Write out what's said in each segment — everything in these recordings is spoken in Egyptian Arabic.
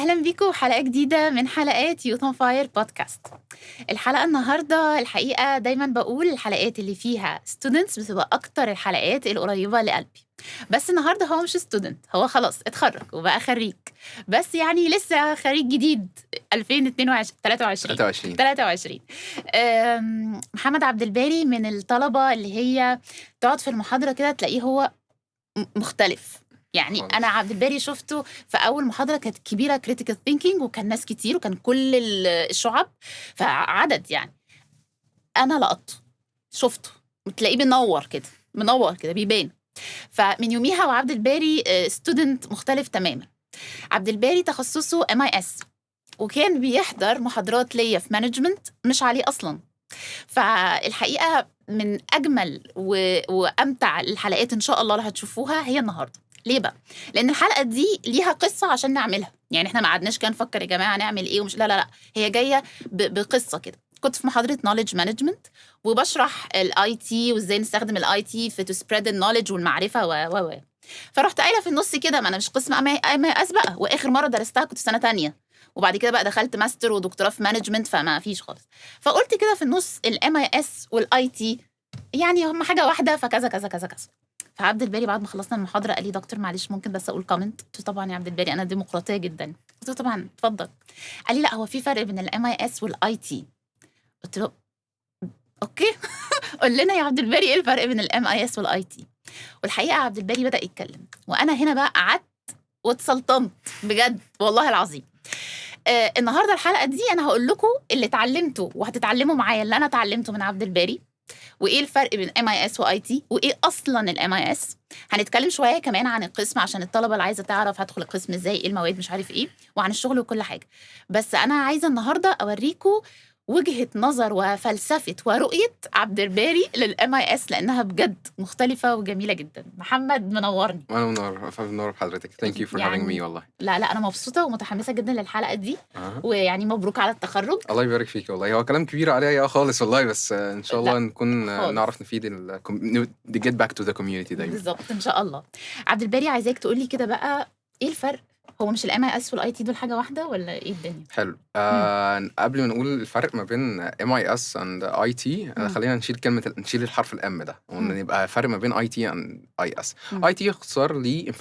اهلا بيكم حلقة جديدة من حلقات Youth on Fire podcast. الحلقة النهارده، الحقيقة دايما بقول الحلقات اللي فيها students بتبقى اكتر الحلقات القريبة لقلبي، بس النهارده هو مش student، هو خلاص اتخرج وبقى خريج، بس يعني لسه خريج جديد 2022 23. 23. 23. محمد عبد الباري من الطلبة اللي هي تقعد في المحاضرة كده تلاقيه هو مختلف يعني. خالص. انا عبد الباري شفته في اول محاضره، كانت كبيره، critical thinking، وكان ناس كتير وكان كل الشعب، فعدد يعني. انا لقطته، شفته، تلاقيه بينور كده، منور كده، بيبان. فمن يوميها وعبد الباري student مختلف تماما. عبد الباري تخصصه MIS، وكان بيحضر محاضرات ليا في management مش عليه اصلا. فالحقيقة من اجمل وامتع الحلقات ان شاء الله اللي هتشوفوها هي النهارده. ليه بقى؟ لان الحلقة دي ليها قصة عشان نعملها. يعني احنا ما قعدناش كده نفكر يا جماعة نعمل ايه ومش، لا لا لا، هي جاية بقصة كده. كنت في محاضرة knowledge management وبشرح ال IT وازاي نستخدم ال IT في to spread ال knowledge والمعرفة و و و فرحت قايله في النص كده، ما انا مش قسم MIS بقى، واخر مرة درستها كنت سنة تانية، وبعد كده بقى دخلت ماستر ودكتوراه في management، فما فيش خالص. فقلت كده في النص ال MIS وال IT يعني هم حاجة واحده، فكذا كذا كذا كذا. فعبد الباري بعد ما خلصنا المحاضرة قال لي: دكتور معلش، ممكن بس اقول comment؟ قلت له: طبعا يا عبد الباري، انا ديمقراطية جدا. قلت له: طبعا، اتفضل. قال لي: لا، هو في فرق بين ال MIS وال IT. قلت له: okay، قول لنا يا عبد الباري، ايه الفرق بين ال MIS وال IT؟ والحقيقة عبد الباري بدا يتكلم وانا هنا بقى قعدت واتسلطنت بجد والله العظيم. النهارده الحلقة دي انا هقول لكم اللي اتعلمته وهتتعلموا معايا اللي انا اتعلمته من عبد الباري، وايه الفرق بين MIS و IT، وايه اصلا ال MIS. هنتكلم شوية كمان عن القسم عشان الطلبة اللي عايزه تعرف هدخل القسم ازاي، ايه المواد، مش عارف ايه، وعن الشغل وكل حاجه. بس انا عايزه النهارده اوريكم وجهه نظر وفلسفة ورؤية عبد الباري لل MIS، لانها بجد مختلفة وجميلة جدا. محمد، منورني. وانا منور، منور بحضرتك. thank you for having يعني me والله. لا لا، انا مبسوطة ومتحمسه جدا للحلقة دي. ويعني مبروك على التخرج. الله يبارك فيك. والله هو كلام كبير عليا خالص والله، بس ان شاء الله لا، نكون خالص. نعرف نفيد get back to the community دايما. بالظبط، ان شاء الله. عبد الباري، عايزاك تقولي كده بقى ايه الفرق؟ هو مش ال MIS وال IT دول حاجة واحدة ولا ايه الدنيا؟ حلو. قبل ما نقول الفرق ما بين MIS and IT، خلينا نشيل كلمة، نشيل الحرف ال M ده ونبقى فرق ما بين IT and IS. IT اختصار ل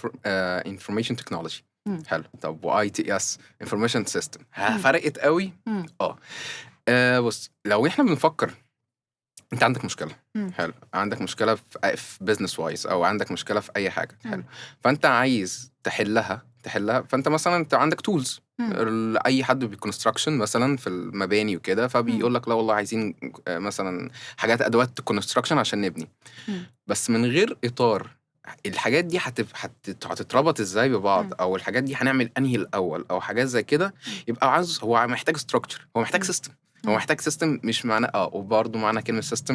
information technology. حلو. طب و ITS؟ information system. فرقت قوي؟ بص، لو احنا بنفكر انت عندك مشكله، حلو، عندك مشكلة في business wise او عندك مشكلة في اي حاجه، حلو، فانت عايز تحلها، فانت مثلا انت عندك tools. اي حد بي construction مثلا في المباني وكده، فبيقول لك: لا والله عايزين مثلا حاجات، ادوات construction عشان نبني. بس من غير اطار الحاجات دي هتتربط ازاي ببعض، او الحاجات دي هنعمل انهي الاول، او حاجات زي كده، يبقى عاوز، هو محتاج structure، هو محتاج system، هو محتاج system. مش معنى وبرضه معنى كلمة system،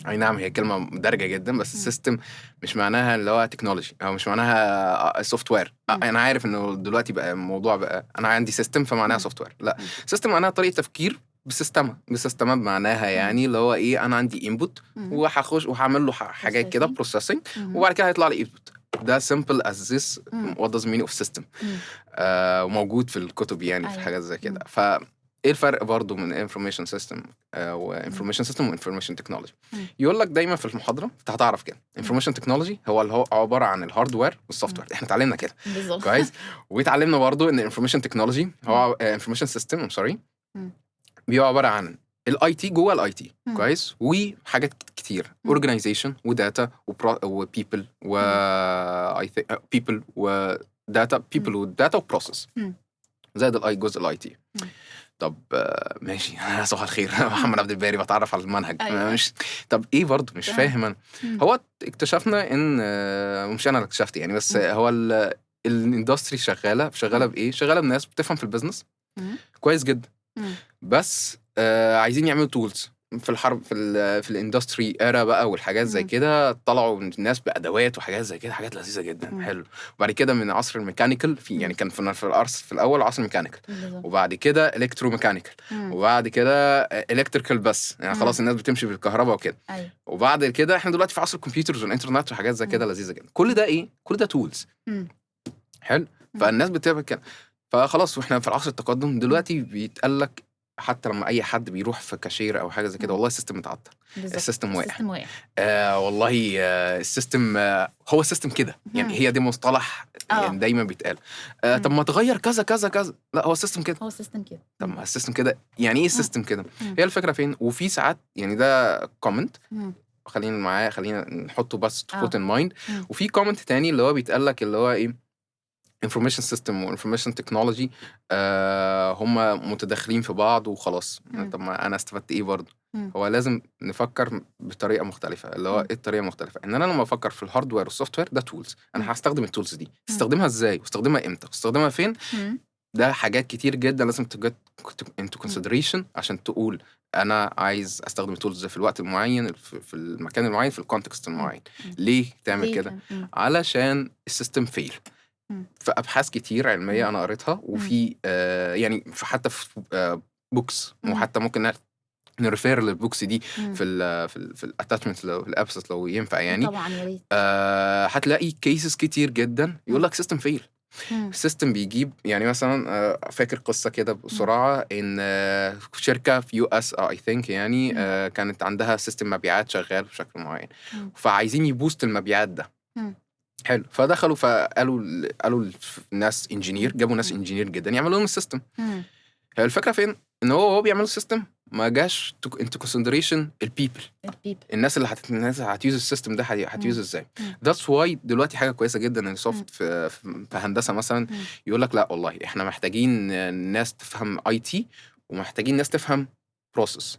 اي نعم هي كلمة دارجه جدا، بس system مش معناها اللي هو technology او مش معناها software. انا عارف انه دلوقتي بقى الموضوع بقى انا عندي system فمعناها software. لا، system معناها طريقه تفكير بسيستمه، بمعناها يعني اللي هو ايه؟ انا عندي input وهخش وهعمل له حاجات كده Processing. processing، وبعد كده هيطلع لي output. ده simple as this. What does mean of system؟ وموجود في الكتب يعني في حاجات زي كده. ف ايه الفرق برضو من information system و information system و information technology؟ يقول لك دايما في المحاضره، انت هتعرف كده، information technology هو اللي هو عبارة عن ال hardware وال software. احنا اتعلمنا كده. كويس، واتعلمنا برضو ان information technology هو information system، I'm sorry، بيبقى عبارة عن ال IT جوه ال IT. كويس، وحاجات كتير، organization و data و people و I people و data، people و data و process، زائد ال I جزء ال IT. طب ماشي، صباح الخير، محمد عبد الباري بتعرف على المنهج. مش طب ايه برضه مش فاهم انا. هو اكتشفنا ان مش انا اللي اكتشفت يعني، بس هو ال industry شغاله بايه؟ شغالة بناس بتفهم في ال business كويس جدا، بس عايزين يعملوا tools. في الحرب في ال industry era بقى والحاجات زي كده، طلعوا الناس بادوات وحاجات زي كده، حاجات لذيذة جدا. حلو. وبعد كده من عصر ال mechanical في يعني كان في الارص في الاول عصر mechanical، وبعد كده electromechanical، وبعد كده electrical بس، يعني خلاص الناس بتمشي بالكهرباء وكده. وبعد كده احنا دلوقتي في عصر ال computers والانترنت وحاجات زي كده لذيذة جدا. كل ده ايه؟ كل ده tools. حلو. فالناس بتبقى كده. فخلاص واحنا في العصر التقدم دلوقتي بيتقال لك حتى لما اي حد بيروح في كاشير او حاجة زي كده، والله ال system متعطل، ال system واقع، ال system واقع، والله ال system هو ال system كده يعني. هي دي مصطلح يعني دايما بيتقال. طب ما تغير كذا كذا كذا، لا هو ال system كده، هو ال system كده. طب ما ال system كده يعني ايه ال system كده؟ هي الفكرة فين؟ وفي ساعات يعني ده comment خلينا معاه، خلينا نحطه بس to put in mind. وفي comment تاني اللي هو بيتقال لك اللي هو ايه، information system و information technology هم متداخلين في بعض وخلاص. طب ما انا استفدت ايه برضه؟ هو لازم نفكر بطريقة مختلفة، اللي هو ايه الطريقة المختلفة؟ ان انا لما افكر في ال hardware وال software ده tools، انا هستخدم ال tools دي، استخدمها ازاي واستخدمها امتى واستخدمها فين، ده حاجات كتير جدا لازم ت get into consideration عشان تقول انا عايز استخدم ال tools في الوقت المعين، في المكان المعين، في ال context المعين. ليه تعمل كده؟ علشان ال system fail. في ابحاث كتير علمية انا قريتها، وفي يعني حتى في books، وحتى ممكن ن refer لل books دي في ال في ال في ال attachment لو في ال abstract لو ينفع يعني. طبعا يا ريت. هتلاقي cases كتير جدا يقول لك system fail. ال system بيجيب يعني مثلا فاكر قصة كده بسرعة، ان شركة في US I think يعني كانت عندها system مبيعات شغال بشكل معين، فعايزين ي boost المبيعات ده. حلو، فدخلوا فقالوا قالوا الناس engineer، جابوا ناس engineer جدا يعملوا لهم ال system. هي الفكرة فين؟ ان هو بيعملوا ال system ما جاش into consideration ال people، الناس اللي الناس هت use ال system ده هت use ازاي. that's why دلوقتي حاجة كويسة جدا ان soft في هندسة مثلا يقول لك لا والله احنا محتاجين ناس تفهم IT، ومحتاجين ناس تفهم process،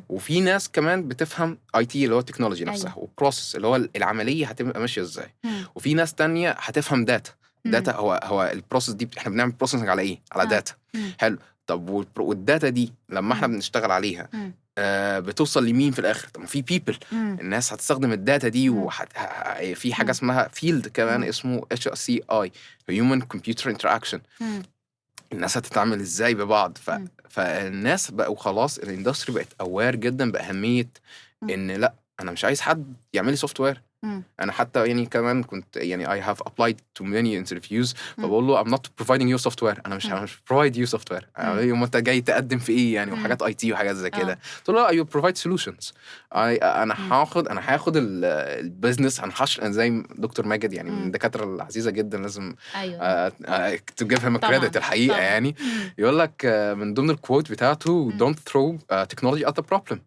وفي ناس كمان بتفهم IT اللي هو ال technology نفسها، و process اللي هو العملية هتبقى ماشية ازاي، وفي ناس تانية هتفهم data. data هو ال process دي احنا بنعمل processing على ايه؟ على data. حلو، طب وال data دي لما احنا بنشتغل عليها بتوصل لمين في الاخر؟ طب ما في people، الناس هتستخدم ال data دي، في حاجة اسمها field كمان اسمه HCI، human computer interaction، الناس هتتعامل ازاي ببعض. فالناس بقوا خلاص ال industry بقت aware جدا باهمية ان لا انا مش عايز حد يعمل لي software. انا حتى يعني كمان كنت يعني I have applied to many interviews، فبقول له I'm not providing you software، انا مش provide you software. يوم انت جاي تقدم في ايه يعني، وحاجات IT وحاجات زي كده، تقول له I provide solutions. انا هاخد ال business، انا زي دكتور ماجد يعني من الدكاترة العزيزة جدا، لازم to give him a credit الحقيقة. يعني يقول لك من ضمن ال quote بتاعته don't throw technology at the problem.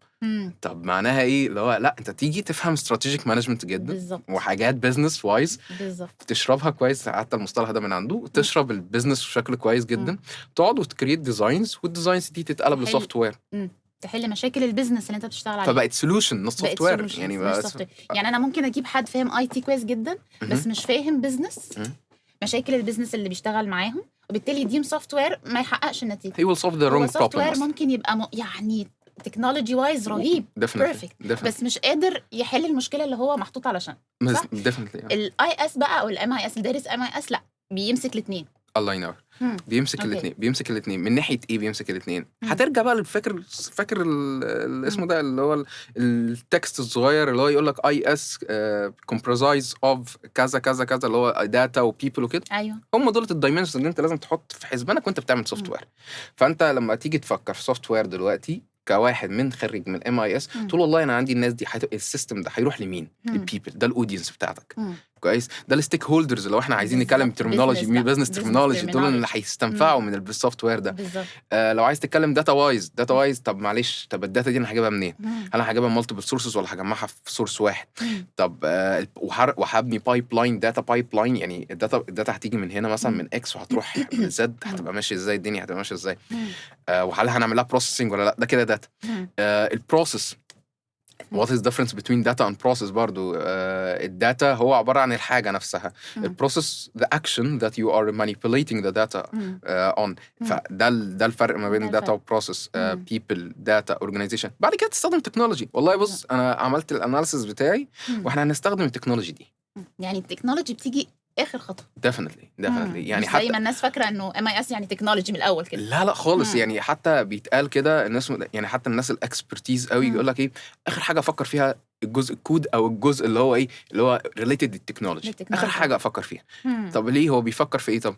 طب معناها ايه؟ اللي هو لا انت تيجي تفهم strategic management جدا بالزبط، وحاجات business wise تشربها كويس، حتى المصطلح ده من عنده، تشرب ال business بشكل كويس جدا، تقعد وت create designs، وال designs دي تتقلب ل software، تحل مشاكل ال business اللي انت بتشتغل عليه، فبقت solution not software. يعني يعني انا ممكن اجيب حد فاهم IT كويس جدا بس مش فاهم business، مشاكل ال business اللي بيشتغل معاهم، وبالتالي يديهم software ما يحققش النتيجة. he will solve the wrong problem. ممكن يبقى يعني technology wise رهيب perfect، بس مش قادر يحل المشكلة اللي هو محطوط علشان. صح؟ definitely. ال IS بقى او ال MIS، اللي دارس MIS لا بيمسك الاثنين. الله ينور. بيمسك الاثنين، بيمسك الاثنين من ناحية ايه؟ بيمسك الاثنين. هترجع بقى للفكر، فاكر الاسم ده اللي هو ال text الصغير اللي هو يقول لك IS comprise of كذا كذا كذا، اللي هو data و people وكده. ايوه، هم دول ال dimensions اللي انت لازم تحط في حسبانك وانت بتعمل software. فانت لما تيجي تفكر في software دلوقتي كواحد من خريج من MIS، تقول والله انا عندي الناس دي ال system ده هيروح لمين؟ لل people، ده ال audience بتاعتك. كويس، ده ال stakeholders اللي احنا عايزين نتكلم terminology، business terminology، دول اللي هيستنفعوا من ال software ده. لو عايز تتكلم data wise، data wise، طب معلش، طب ال data دي انا هجيبها منين؟ هل هجيبها multiple sources ولا هجمعها في source واحد؟ طب وهبني pipeline، data pipeline، يعني ال data هتيجي من هنا مثلا من X وهتروح Z، هتبقى ماشية ازاي؟ الدنيا هتبقى ماشية ازاي؟ وهل هنعمل لها processing ولا لا؟ ده كده data. ال process، what is difference between data and process برضو. ال data هو عبارة عن الحاجة نفسها، ال process the action that you are manipulating the data on. فده ده الفرق ما بين data و process، people، data، organization. بعد كده تستخدم technology. والله بص أنا عملت ال analysis بتاعي واحنا هنستخدم ال technology دي. يعني ال technology بتيجي اخر خطوة. definitely. يعني حتى زي ما الناس فاكره انه MIS يعني technology من الاول كده. لا لا خالص. يعني حتى بيتقال كده الناس، يعني حتى الناس ال expertise قوي يقول لك ايه اخر حاجة افكر فيها الجزء الكود او الجزء اللي هو ايه اللي هو related لل technology، اخر حاجة افكر فيها. طب ليه هو بيفكر في ايه؟ طب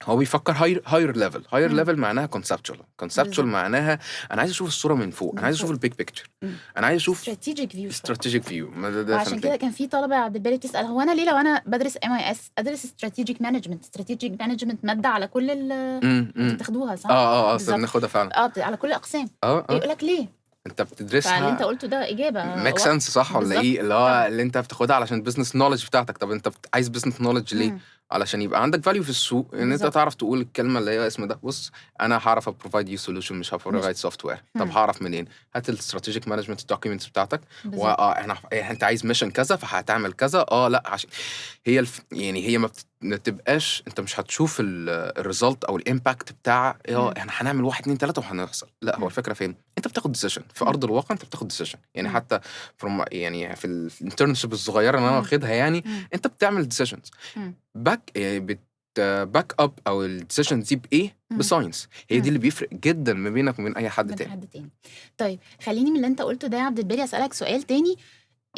هو بيفكر higher level. higher level معناها conceptual. conceptual معناها انا عايز اشوف الصورة من فوق، انا عايز اشوف ال big picture، انا عايز اشوف strategic view. strategic view. عشان كده كان في طلبه عبد الباري بتسال هو انا ليه لو انا بدرس MIS ادرس strategic management؟ strategic management مادة على كل انتوا بتاخدوها صح؟ اه بناخدها فعلا على كل الاقسام. يقول لك ليه؟ انت بتدرسها، فاللي انت قلته ده اجابه make sense صح ولا ايه؟ اللي هو اللي انت بتاخدها علشان business knowledge بتاعتك. طب انت عايز business knowledge ليه؟ علشان يبقى عندك value في السوق، ان انت تعرف تقول الكلمة اللي هي اسم ده، بص انا هعرف ا provide you solution مش ه provide software. طب هعرف منين؟ هات ال strategic management documents بتاعتك، احنا انت عايز mission كذا فهتعمل كذا. لا عشان هي يعني هي ما بتبقاش، انت مش هتشوف ال result او ال impact بتاع احنا هنعمل 1 2 3 وهنحصل. لا، هو الفكرة فين؟ انت بتاخد decision في ارض الواقع، انت بتاخد decision. يعني حتى يعني في ال internship الصغيرة اللي انا واخدها، يعني انت بتعمل decisions back، يعني back up او ال decision دي بايه؟ ب science. هي دي اللي بيفرق جدا ما بينك وبين اي حد تاني. طيب خليني من اللي انت قلته ده يا عبد الباري اسالك سؤال تاني.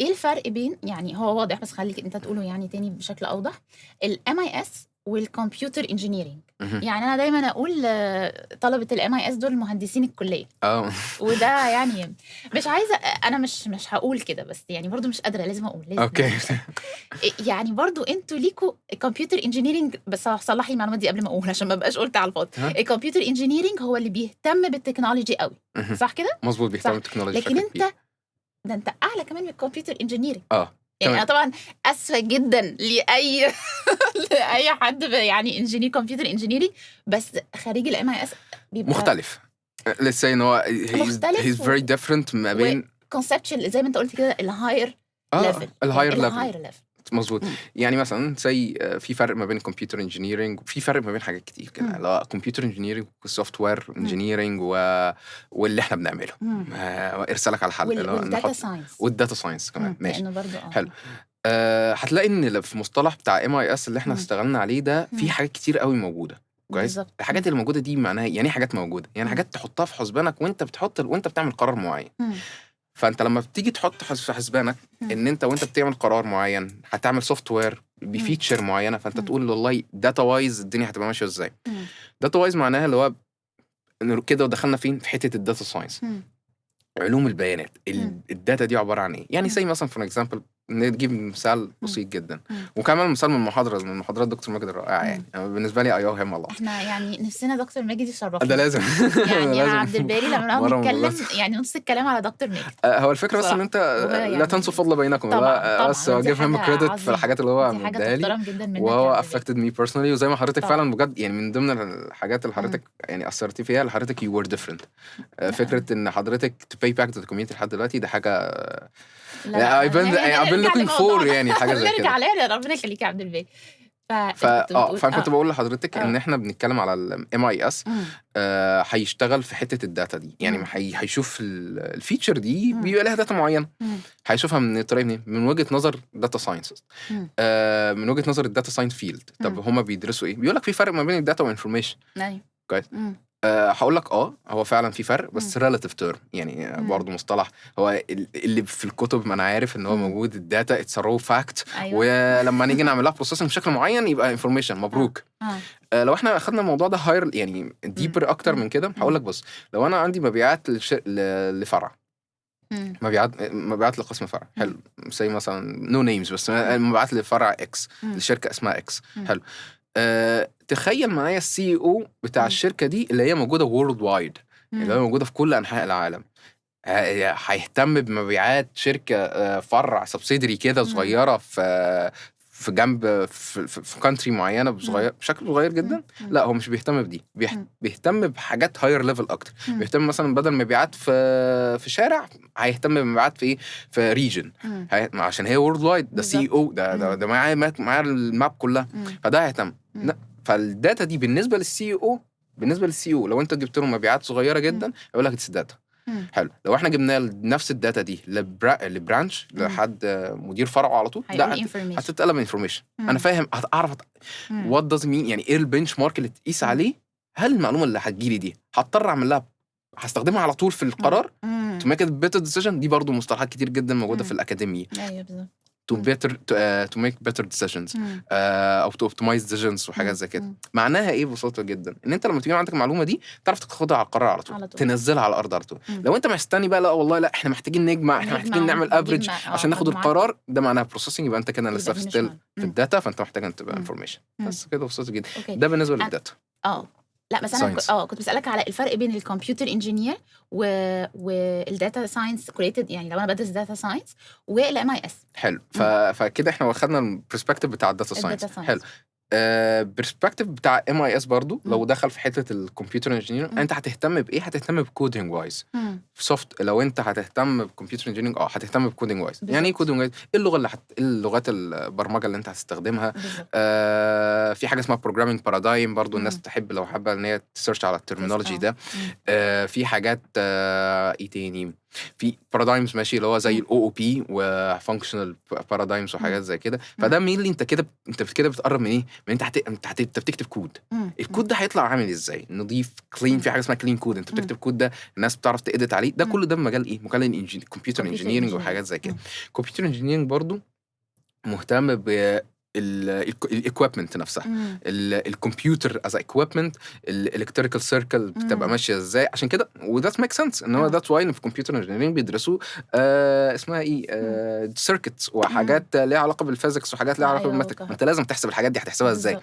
ايه الفرق بين، يعني هو واضح بس خليك انت تقوله يعني تاني بشكل اوضح، ال MIS وال computer engineering؟ يعني انا دايما اقول طلبه ال MIS دول مهندسين الكلية. وده يعني مش عايزه، انا مش هقول كده، بس يعني برضو مش قادرة، لازم اقول، لازم. okay. يعني برضو انتوا ليكوا computer engineering، بس صلحي المعلومات دي قبل ما اقول عشان ما ابقاش قلت على الفاضي. ال computer engineering هو اللي بيهتم بال technology قوي، صح كده؟ مظبوط، بيهتم بال technology. لكن انت ده انت اعلى كمان من ال computer engineering. يعني انا طبعا اسفه جدا لاي حد يعني engineer computer engineering، بس خريج ال MIS بيبقى مختلف. let's say ان هو he's very different ما بين conceptual زي ما انت قلت كده، ال higher level. ال higher level مظبوط. يعني مثلا زي في فرق ما بين computer engineering، في فرق ما بين حاجات كتير كده، اللي هو computer engineering و software engineering واللي احنا بنعمله ارسالك على الحل وال data science. وال data science كمان. ماشي، حلو. هتلاقي ان في مصطلح بتاع MIS اللي احنا اشتغلنا عليه ده في حاجات كتير قوي موجودة. كويس. الحاجات اللي موجودة دي معناها يعني حاجات موجودة، يعني حاجات تحطها في حسبانك وانت بتحط وانت بتعمل قرار معين. فانت لما بتيجي تحط في حسبانك ان انت وانت بتعمل قرار معين هتعمل software ب feature معينة، فانت تقول والله data wise الدنيا هتبقى ماشية ازاي. data wise معناها اللي هو كده، ودخلنا فين؟ في حتة ال data science، علوم البيانات. ال data دي عبارة عن ايه؟ يعني زي مثلا for example نجيب مثال بسيط جدا، وكمان مثال من محاضرة من محاضرات دكتور ماجد الرائعة. يعني بالنسبة لي I owe him a lot. احنا يعني نفسنا دكتور ماجد يشرفنا ده لازم. يعني يا عبد الباري لما نقعد نتكلم يعني نص الكلام على دكتور ماجد. هو الفكرة بس ان انت لا تنسوا فضل بينكم، طبعا بس give him credit في الحاجات اللي هو مديها لي، وهو affected me personally. وزي ما حضرتك فعلا بجد يعني من ضمن الحاجات اللي حضرتك يعني اثرتي فيها، اللي حضرتك you were different. فكرة ان حضرتك to pay back to the community لحد دلوقتي ده حاجة I've been looking for، يعني حاجة زي كده. نرجع لها، ربنا يخليك يا عبد الباري. فانا كنت بقول لحضرتك ان احنا بنتكلم على ال MIS هيشتغل في حتة ال data دي. يعني هيشوف ال feature دي بيبقى لها data معينة، هيشوفها من طريقه منين؟ من وجهه نظر data science، من وجهه نظر ال data science field. طب هما بيدرسوا ايه؟ بيقول لك في فرق ما بين ال data وال information. ايوه كويس. هقول لك هو فعلا في فرق، بس relative term يعني برضه مصطلح هو اللي في الكتب، ما انا عارف ان هو موجود ال data it's raw fact. أيوة. ولما نيجي نعمل لها processing بشكل معين يبقى information. مبروك. لو احنا اخدنا الموضوع ده higher يعني deeper اكتر من كده، هقول لك بص، لو انا عندي مبيعات لفرع، مبيعات لقسم فرع، حلو، زي مثلا no names، بس مبيعات لفرع X، لشركة اسمها X، حلو. تخيل معايا ال CEO بتاع الشركة دي اللي هي موجودة worldwide، اللي هي موجودة في كل انحاء العالم، هيهتم بمبيعات شركة فرع subsidiary كده صغيرة في جنب في country معينة بصغير بشكل صغير جدا؟ لا، هو مش بيهتم بدي، بيهتم بحاجات higher level اكتر. بيهتم مثلا بدل مبيعات في شارع، هيهتم بمبيعات في ايه؟ في region، عشان هي worldwide، ده CEO ده معاه ال map كلها، فده هيهتم. فال data دي بالنسبة لل CEO، بالنسبة لل CEO لو انت جبت له مبيعات صغيرة جدا يقول لك it's data. حلو. لو احنا جبنا نفس ال data دي ل branch، لحد مدير فرعه على طول، لا هتتقلب information. انا فاهم، هتعرف what does mean، يعني ايه ال benchmark اللي تقيس عليه؟ هل المعلومة اللي هتجيلي دي هضطر اعمل لها، هستخدمها على طول في القرار to make a better decision؟ دي برضو مصطلحات كتير جدا موجودة في الاكاديمية. ايوه بالظبط. to better to make better decisions او to optimize decisions وحاجات زي كده. معناها ايه ببساطة جدا؟ ان انت لما تيجي عندك المعلومة دي تعرف تاخدها على القرار على طول، على طول. تنزلها على الارض على طول. لو انت مستني بقى لا والله لا احنا محتاجين نجمع، احنا محتاجين نعمل average عشان ناخد القرار، ده معناها processing، يبقى انت كده لسه في still في ال data، فانت محتاج ان تبقى information بس كده ببساطة جدا. ده بالنسبة لل data. لا بس انا كنت بسالك على الفرق بين ال computer engineer وال data science related، يعني لو انا بدرس data science وال MIS. حلو. فكده احنا واخدنا ال perspective بتاع ال data science. حلو. perspective بتاع MIS برضو لو دخل في حتة ال computer engineer، انت هتهتم بايه؟ هتهتم ب coding wise soft. لو انت هتهتم ب computer engineering هتهتم ب coding wise. يعني ايه coding wise؟ ايه اللغة اللي اللغات البرمجة اللي انت هتستخدمها؟ في حاجة اسمها programming paradigm برضو، الناس تحب لو حابة ان هي ت search على ال terminology ده. في حاجات ايه تاني؟ في paradigms ماشي، اللي هو زي ال OOP و functional paradigms وحاجات زي كده. فده mainly انت كده انت كده بتقرب من ايه؟ من انت انت بتكتب كود. الكود ده هيطلع عامل ازاي؟ نضيف clean. في حاجة اسمها clean code، انت بتكتب كود ده الناس بتعرف ت edit عليه. ده كله ده مجال ايه؟ مجال computer engineering وحاجات زي كده. computer engineering برضو مهتم ب ال equipment نفسها، الكمبيوتر as equipment، ال electrical circuit بتبقى ماشية ازاي. عشان كده وده make sense ان هو that's why في computer engineering بيدرسوا اسمها ايه circuits وحاجات ليها علاقة بال physics وحاجات ليها علاقة بال math. انت لازم تحسب الحاجات دي، هتحسبها ازاي؟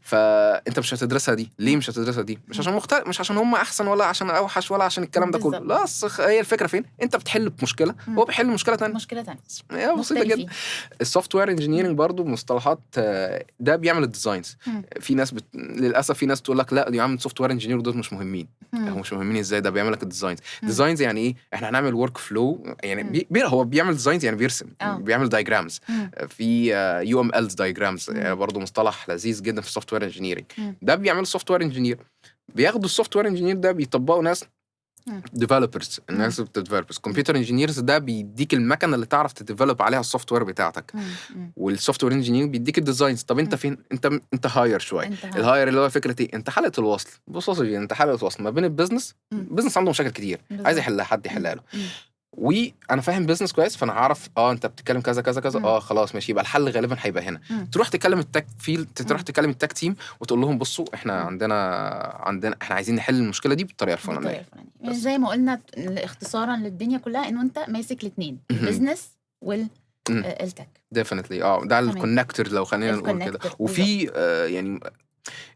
فانت مش هتدرسها دي. ليه مش هتدرسها دي؟ مش عشان مختلف، مش عشان هم احسن ولا عشان اوحش ولا عشان الكلام ده كله، لا. هي الفكرة فين؟ انت بتحل مشكلة، هو بيحل مشكلة ثانية، مشكلة ثانية بسيطة جدا. ال software engineering برضو مصطلحات ده بيعمل ال designs. في ناس للاسف في ناس تقول لك لا يا عم software engineer دول مش مهمين. هم مش مهمين ازاي؟ ده بيعمل لك ال designs. designs يعني ايه؟ احنا هنعمل workflow يعني هو بيعمل designs يعني بيرسم، بيعمل diagrams، في UML diagrams برضه مصطلح لذيذ جدا في ال software engineering. ده بيعمل software engineer. بياخدوا ال software engineer ده بيطبقوا ناس developers، الناس بت developers. computer engineers ده بيديك المكنه اللي تعرف ت develop عليها ال software بتاعتك، وال software engineer بيديك ال designs. طب انت فين؟ انت higher شوية. ال higher اللي هو فكرة ايه؟ انت حلقة الوصل. بص انت حلقة الوصل ما بين ال business. ال business عنده مشاكل كتير عايز يحلها، حد يحلها له. وانا فاهم business كويس، فانا عارف انت بتتكلم كذا كذا كذا، خلاص ماشي، يبقى الحل غالبا هيبقى هنا. تروح تكلم ال tech field، تروح تكلم ال tech team وتقول لهم بصوا احنا عندنا احنا عايزين نحل المشكلة دي بالطريقة الفلانية. يعني زي ما قلنا اختصارا للدنيا كلها انه انت ماسك الاثنين، ال business وال tech. definitely ده ال connector لو خلينا نقول كده. وفي يعني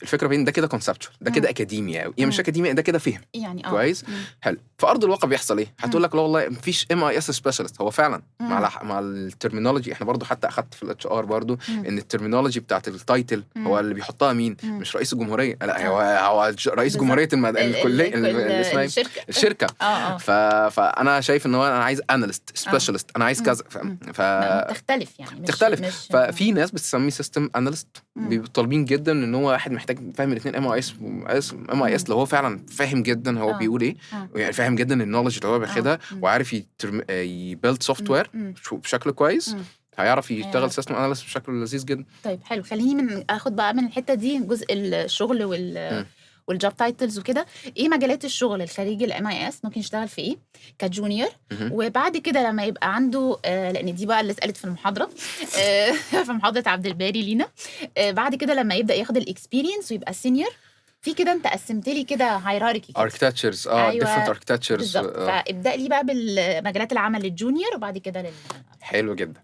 الفكرة بين ده كده conceptual، ده كده اكاديميا يعني مش اكاديميا، ده كده فهم يعني كويس. حلو. في ارض الواقع بيحصل ايه؟ هتقول لك لا والله مفيش MIS specialist. هو فعلا مع ال terminology احنا برضو حتى اخدت في ال HR برضو ان ال terminology بتاعت ال title هو اللي بيحطها مين؟ مش رئيس الجمهورية، لا هو رئيس جمهورية الكلية اللي اسمها الشركة. فانا شايف ان هو انا عايز analyst specialist، انا عايز كذا. بتختلف يعني، بتختلف. ففي ناس بتسميه system analyst، بيبقوا طالبين جدا ان هو واحد محتاج فاهم الاثنين MIS. لو هو فعلا فاهم جدا هو بيقول ايه، يعني فاهم جدا ال knowledge اللي هو بياخدها وعارف ي build software بشكل كويس، هيعرف يشتغل system analyst بشكل لذيذ جدا. طيب حلو، خليني من اخد بقى من الحتة دي جزء الشغل وال job titles وكده. ايه مجالات الشغل الخارجي ال MIS ممكن يشتغل في ايه ك junior؟ وبعد كده لما يبقى عنده لان دي بقى اللي اتقالت في المحاضرة في محاضرة عبد الباري لينا، بعد كده لما يبدا ياخد ال experience ويبقى senior في كده، انت قسمت لي كده hierarchy architectures، different architectures. فابدا لي بقى بالمجالات العمل لل junior وبعد كده لل. حلو جدا.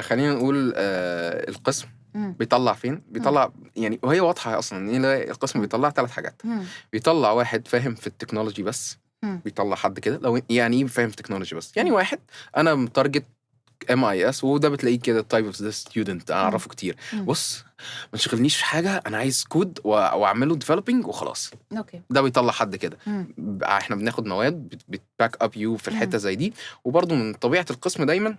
خلينا نقول القسم بيطلع فين؟ بيطلع يعني وهي واضحة اصلا ان القسم بيطلع 3 حاجات. بيطلع واحد فاهم في ال technology بس، بيطلع حد كده لو يعني ايه فاهم في ال technology بس، يعني واحد انا م target MIS، وده بتلاقيه كده type of the student انا اعرفه كتير. بص ما تشغلنيش في حاجة، انا عايز كود واعمله developing وخلاص. okay، ده بيطلع حد كده. احنا بناخد مواد بت back up you في الحتة زي دي. وبرده من طبيعة القسم دايما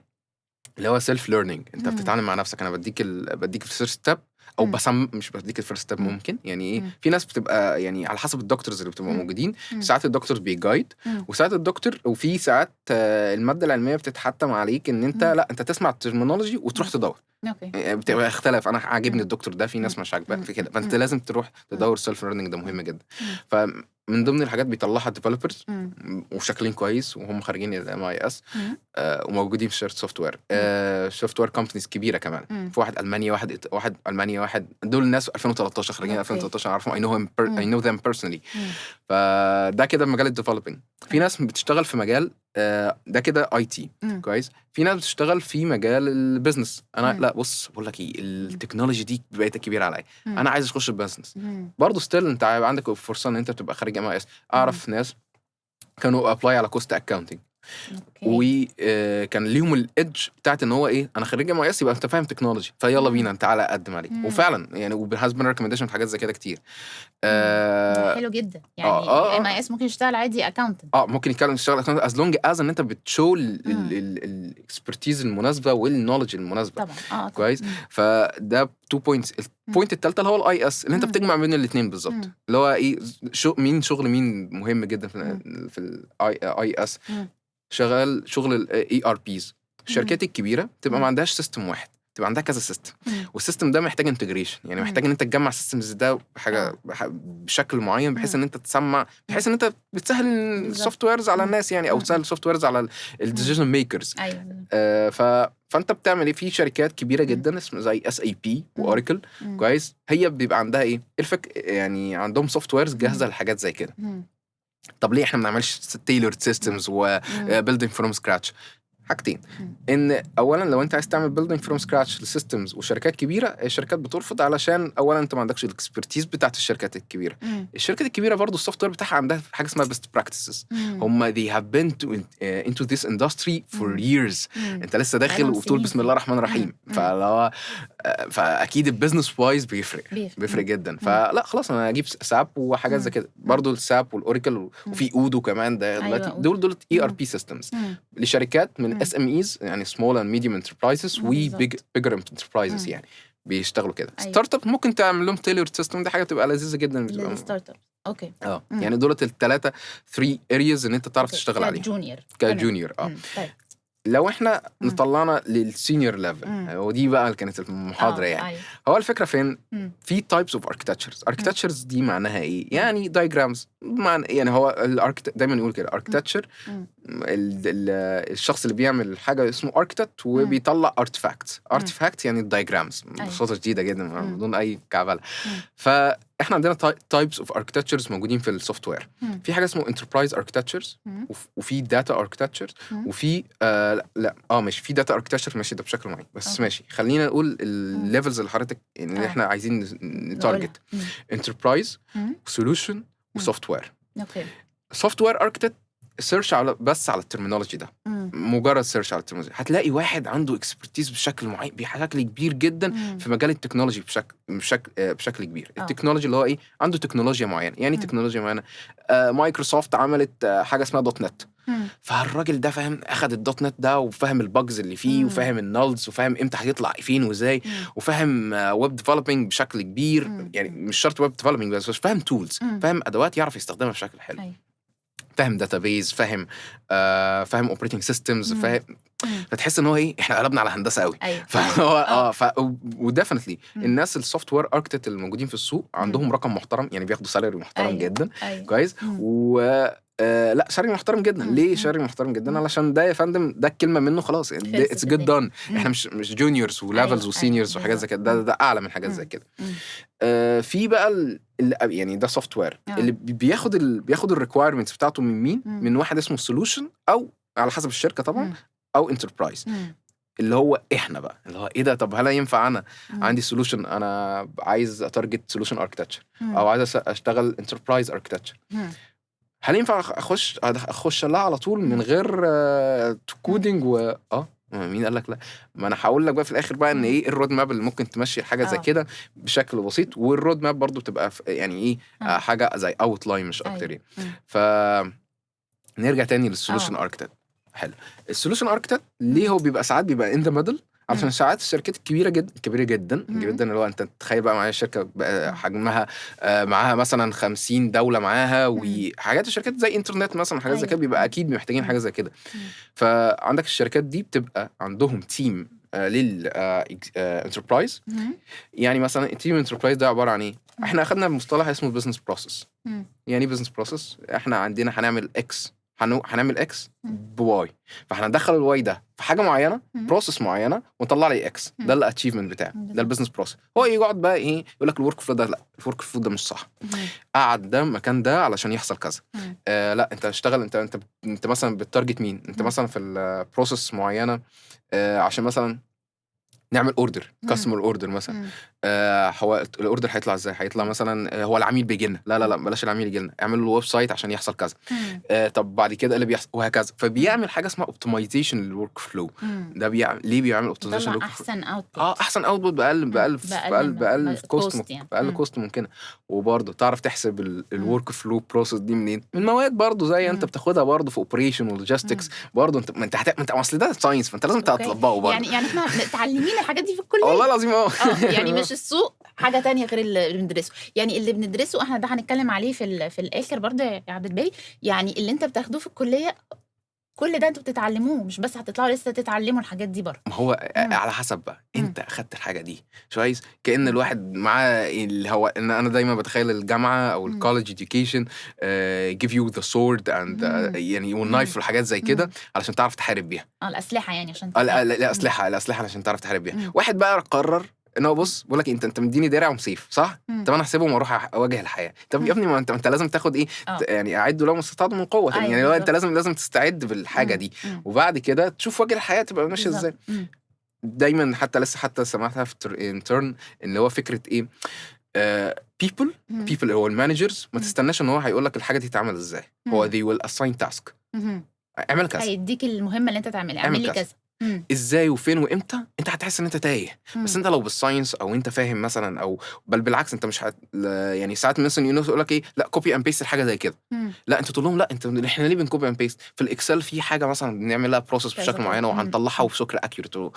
اللي هو self learning، انت بتتعلم مع نفسك. انا بديك ال first step، او بسم مش بديك ال first step، ممكن يعني ايه، في ناس بتبقى يعني على حسب ال doctors اللي بتبقى موجودين. ساعات الدكتور بي guide، وساعات الدكتور، وفي ساعات المادة العلمية بتتحتم عليك ان انت لا انت تسمع ال terminology وتروح تدور. okay، بتبقى اختلاف. انا عاجبني الدكتور ده، في ناس مش عاجباه في كده، فانت لازم تروح تدور. self learning ده مهم جدا. ف من ضمن الحاجات بيطلعها developers وشغالين كويس وهم خارجين ال MIS، وموجودين في شركة software، software companies كبيرة كمان. في واحد المانيا، واحد المانيا، واحد، دول الناس 2013 خريجين 2013، عارفهم، I know them personally. فده كده مجال ال developing. في ناس بتشتغل في مجال ده كده IT. كويس. في ناس بتشتغل في مجال ال business. انا لا بص، بقول لك ايه، ال technology دي بقت كبيرة عليا، انا عايز اخش business. برضه still انت عندك فرصة ان انت تبقى خريج MIS. اعرف ناس كانوا apply على cost accounting وكان ليهم ال edge بتاعت ان هو ايه، انا خريج MIS يبقى انت فاهم technology، فيلا بينا تعالى قدم عليك. وفعلا يعني و has been recommendation في حاجات زي كده كتير. حلو جدا يعني. MIS ممكن يشتغل عادي accountant. اه، ممكن يتكلم يشتغل as long as ان انت بت show ال expertise المناسبة وال knowledge المناسبه. طبعا اه طبعا. كويس. فده 2 points. ال point الثالثة اللي هو ال IS، اللي انت بتجمع بين الاثنين بالظبط. اللي هو ايه، شو مين شغل مين مهم جدا في ال IS. شغال شغل ال ERPs. الشركات الكبيرة تبقى ما عندهاش system واحد، تبقى عندها كذا system، وال system ده محتاج integration، يعني محتاج ان انت تجمع systems ده بحاجة بشكل معين، بحيث ان انت تسمع، بحيث ان انت بتسهل ال softwares على الناس يعني، او تسهل ال softwares على ال decision makers. فانت بتعمل ايه؟ في شركات كبيرة جدا اسمها زي SAP و Oracle. كويس. هي بيبقى عندها ايه الفك، يعني عندهم softwares جاهزة لحاجات زي كده. طب ليه احنا ما بنعملش tailored systems و building from scratch؟ حاجتين. ان اولا لو انت عايز تعمل building from scratch ل systems وشركات كبيره، الشركات بترفض، علشان اولا انت ما عندكش ال expertise بتاعت الشركات الكبيره. الشركات الكبيرة برضو ال software بتاعها عندها حاجة اسمها best practices. هم they have been into this industry for years. انت لسه داخل بقالهم وبتقول سنين. بسم الله الرحمن الرحيم. فلو فاكيد ال business wise بيفرق. بيفرق. بيفرق جدا. فلا خلاص، انا اجيب SAP وحاجات زي كده. برضو ال SAP وال Oracle وفي Odoo كمان ده دلوقتي. Odoo. دول ERP systems لشركات من SMEs، يعني small and medium enterprises، و big bigger enterprises. يعني بيشتغلوا كده. startup ممكن تعمل لهم tailored system، دي حاجة بتبقى لذيذة جدا، بتبقى لل startup، okay. اه. يعني دولت الثلاثة 3 areas ان انت تعرف تشتغل عليهم. ك junior. ك junior اه. طيب. لو احنا نطلعنا لل senior level، ودي بقى اللي كانت المحاضرة يعني. هو الفكرة فين؟ في types of architectures. architectures دي معناها ايه؟ يعني diagrams. معنى يعني هو ال architect دايما يقول كده architecture، الشخص اللي بيعمل حاجة اسمه architect وبيطلع artifact. artifact يعني ال diagrams ببساطة شديدة جدا بدون اي كعبله. فاحنا عندنا types of architectures موجودين في ال software. في حاجة اسمه enterprise architectures، وفي data architectures، وفي لا, لا ماشي، في data architecture ماشي، ده بشكل معين بس. ماشي، خلينا نقول ال levels اللي حضرتك يعني اللي احنا عايزين ن target: enterprise، solution، و software. software architect، search على بس على ال terminology ده. مجرد search على ال terminology هتلاقي واحد عنده expertise بشكل معين، بشكل كبير جدا في مجال ال technology بشكل كبير. ال technology اللي هو ايه؟ عنده تكنولوجيا معينه، يعني تكنولوجيا معينه، مايكروسوفت عملت حاجة اسمها .NET. فالراجل ده فاهم، اخد ال .NET ده وفاهم ال bugs اللي فيه وفاهم ال nulls وفاهم امتى هيطلع فين وازاي وفاهم web developing بشكل كبير. يعني مش شرط web developing بس فاهم tools، فاهم ادوات يعرف يستخدمها بشكل حلو. فاهم database، فاهم operating systems، فاهم. فتحس ان هو ايه، احنا قلبنا على هندسة قوي. فهو اه ف و definitely الناس ال software architect اللي موجودين في السوق عندهم رقم محترم، يعني بياخدوا salary محترم جدا. كويس. و لا، salary محترم جدا. ليه salary محترم جدا؟ علشان ده يا فندم، ده الكلمة منه خلاص. خلصت it's get الدنيا. done. احنا مش juniors و levels و seniors وحاجات زي كده، ده اعلى من حاجات زي كده. في بقى يعني ده software اللي بياخد ال requirements بتاعته من مين؟ من واحد اسمه solution، او على حسب الشركة طبعا، او enterprise، اللي هو احنا بقى، اللي هو ايه ده؟ طب هل ينفع انا عندي solution، انا عايز ا target solution architecture او عايز اشتغل enterprise architecture، هل ينفع اخش لها على طول من غير coding؟ و مين قال لك لا؟ ما انا هقول لك بقى في الاخر بقى ان ايه ال road map اللي ممكن تمشي حاجة زي كده بشكل بسيط، وال road map برضو بتبقى يعني ايه حاجة زي outline مش اكتر يعني. ف نرجع تاني لل solution architect. حلو. ال solution architect ليه هو بيبقى ساعات بيبقى in the middle؟ علشان ساعات الشركات الكبيرة جدا، كبيرة جدا جدا، اللي هو انت تخيل بقى معايا شركة بقى حجمها معاها مثلا 50 دولة معاها وحاجات، الشركات زي انترنت مثلا، حاجات زي كده، بيبقى اكيد محتاجين حاجة زي كده. فعندك الشركات دي بتبقى عندهم team لل enterprise. يعني مثلا ال team enterprise ده عبارة عن ايه؟ احنا اخدنا مصطلح اسمه business process. يعني business process، احنا عندنا هنعمل X، هنعمل X ب Y، فاحنا هندخل ال Y ده في حاجة معينه، process معينه، ونطلع لي X. ده ال achievement بتاعه، ده ال business process. هو يقعد بقى ايه، يقول لك ال workflow ده، لا، ال workflow ده مش صح، قعد ده مكان ده علشان يحصل كذا. لا، انت اشتغل، انت مثلا بت target مين؟ انت مثلا في ال process معينة عشان مثلا نعمل order، customer order مثلا، هو ال order هيطلع ازاي؟ هيطلع مثلا هو العميل بيجي لنا، لا لا لا، بلاش العميل يجي لنا، اعمل له website عشان يحصل كذا. طب بعد كده ايه اللي بيحصل؟ وهكذا. فبيعمل حاجة اسمها optimization لل workflow. ده بيعمل ليه؟ بيعمل optimization لل work احسن output. اه، احسن output باقل cost يعني، باقل cost ممكنه. وبرضه تعرف تحسب ال workflow process دي منين؟ من مواد برضه زي انت بتاخدها برضه في operation و logistics برضه. انت ما انت انت اصل ده science، فانت لازم تطبقه برضه. يعني احنا متعلمين الحاجات دي في الكليه. والله العظيم اه. يعني مش السوق حاجة تانية غير اللي بندرسه. يعني اللي بندرسه احنا ده هنتكلم عليه في الاخر برضه يا عبد الباري. يعني اللي انت بتاخدوه في الكلية كل ده انتوا بتتعلموه، مش بس هتطلعوا لسه تتعلموا الحاجات دي بره. ما هو على حسب بقى انت اخدت الحاجة دي كويس. كأن الواحد معاه اللي هو ان انا دايما بتخيل الجامعة او ال college education give you the sword and يعني وال knife والحاجات زي كده علشان تعرف تحارب بيها. الاسلحة يعني عشان الاسلحه عشان تعرف تحارب بيها. واحد بقى قرر ان هو بص بقول لك انت مديني درع وسيف، صح؟ طب انا هسيبهم واروح اواجه الحياه. طب يا ابني ما انت لازم تاخد ايه؟ يعني اعدوا لهم استطاعتوا من قوه. أيوة، يعني انت لازم تستعد بالحاجة دي، وبعد كده تشوف وجه الحياة تبقى ماشية ازاي. دايما حتى لسه حتى سمعتها في intern اللي هو فكرة ايه، people هو ال managers ما تستناش ان هو هيقول لك الحاجة دي تتعمل ازاي. هو they will assign task، اعمل كذا، هيديك المهمة اللي انت تعملها، اعمل لي كذا. ازاي وفين وامتى، انت هتحس ان انت تايه. بس انت لو بال science او انت فاهم مثلا، او بل بالعكس انت مش يعني ساعات مثلا يقول لك ايه، لا copy and paste الحاجة زي كده. لا، انت تقول لهم لا، انت احنا ليه بن copy and paste؟ في ال Excel في حاجة مثلا بنعمل لها process بشكل معين وهنطلعها وبشكل accurate،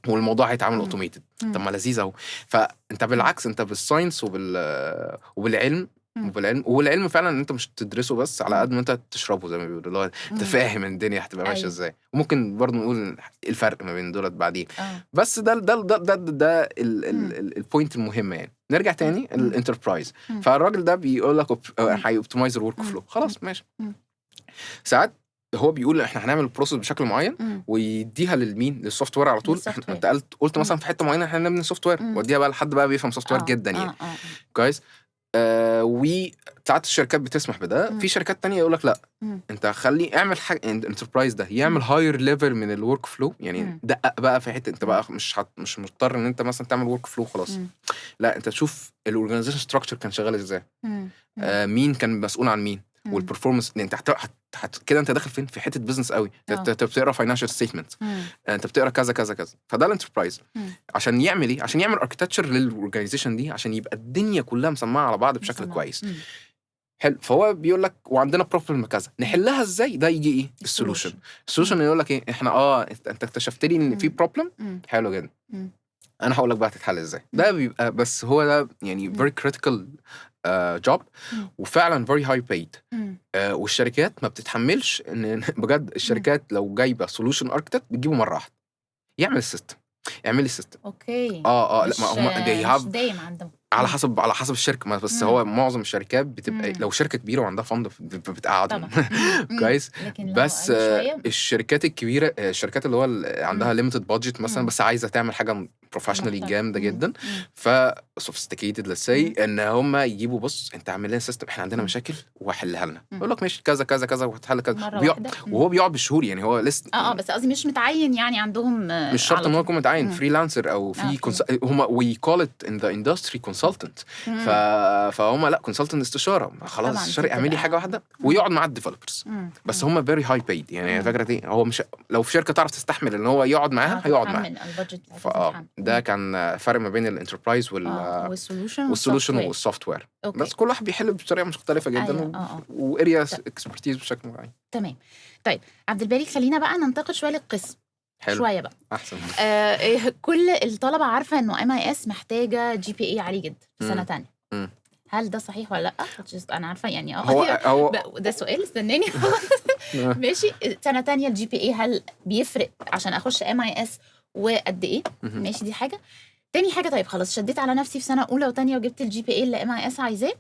والموضوع هيتعمل automated. طب ما لذيذ اهو. فانت بالعكس انت بال science وبالعلم والعلم فعلا ان انت مش تدرسه بس، على قد ما انت تشربه زي ما بيقولوا، اللي هو انت فاهم الدنيا هتبقى ماشية ازاي. وممكن برضه نقول الفرق ما بين دولت بعدين. بس ده ده ده ده, ده ال point المهمة. يعني نرجع تاني ال enterprise. فالراجل ده بيقول لك هي optimize ال workflow، خلاص ماشي. ساعات هو بيقول احنا هنعمل process بشكل معين ويديها للمين؟ لل software على طول. انت قلت مثلا في حتة معينة احنا هنبني software، واديها بقى لحد بقى بيفهم software جدا يعني. كويس. وساعات الشركات بتسمح بده. في شركات تانية يقول لك لا، انت خلي اعمل حاجة enterprise ده يعمل higher level من ال workflow. يعني دقق بقى في حتة انت بقى مش مضطر ان انت مثلا تعمل workflow خلاص. لا، انت تشوف ال organization structure كان شغال ازاي، مين كان مسؤول عن مين، وال performance. انت كده انت داخل فين؟ في حتة business قوي. انت بتقرا financial statement، انت بتقرا كذا كذا كذا. فده ال enterprise عشان يعمل ايه؟ عشان يعمل architecture لل organization دي، عشان يبقى الدنيا كلها مسمعه على بعض بشكل كويس. حلو. فهو بيقول لك وعندنا problem كذا، نحلها ازاي؟ ده يجي ايه؟ ال solution. ال solution يقول لك ايه، احنا انت اكتشفت لي ان في problem، حلو جدا، انا هقول لك بقى تتحل ازاي. ده بيبقى بس هو ده يعني very critical job، وفعلا very high paid. والشركات ما بتتحملش ان بجد الشركات لو جايبه solution architect بتجيبه مرة واحدة يعمل ال system، اعمل ال system. okay. لا، ما هم they have دايم عندهم على حسب الشركة، بس هو معظم الشركات بتبقى لو شركة كبيرة وعندها fund بتقعدهم كويس. بس الشركات الكبيرة، الشركات اللي هو عندها limited budget مثلا، بس عايزه تعمل حاجة professionally جامدة جدا، ف sophisticated let's say، ان هم يجيبوا بص انت عامل لنا system، احنا عندنا مشاكل وحلها لنا. يقول لك ماشي كذا كذا كذا وهتحل كذا، وهو بيقعد بالشهور. يعني هو لسه بس قصدي مش متعين يعني عندهم، مش شرط ان هو يكون متعين، freelancer او في هم we call it in the industry consultant. فهم لا consultant استشاره، خلاص الشركة اعمل لي حاجة واحدة ويقعد مع ال developers. بس هم very high paid. يعني الفكرة دي هو مش لو في شركة تعرف تستحمل ان هو يقعد معاها هيقعد معاها. ده كان فرق ما بين ال enterprise وال solution وال software. بس كل واحد بيحل بطريقة مختلفة جدا، و area expertise بشكل معين. تمام. طيب عبد الباري، خلينا بقى ننتقل شوية للقسم. حلو. شوية بقى احسن. كل الطلبة عارفه انه MIS محتاجه GPA عالي جدا في سنة ثانية. هل ده صحيح ولا لا؟ انا عارفه يعني هو ده سؤال، استناني. ماشي. سنة ثانية ال GPA هل بيفرق عشان اخش MIS وقد ايه؟ ماشي، دي حاجة. تاني حاجة، طيب خلاص شديت على نفسي في سنة اولى وثانيه وجبت ال GPA اللي MIS عايزاه،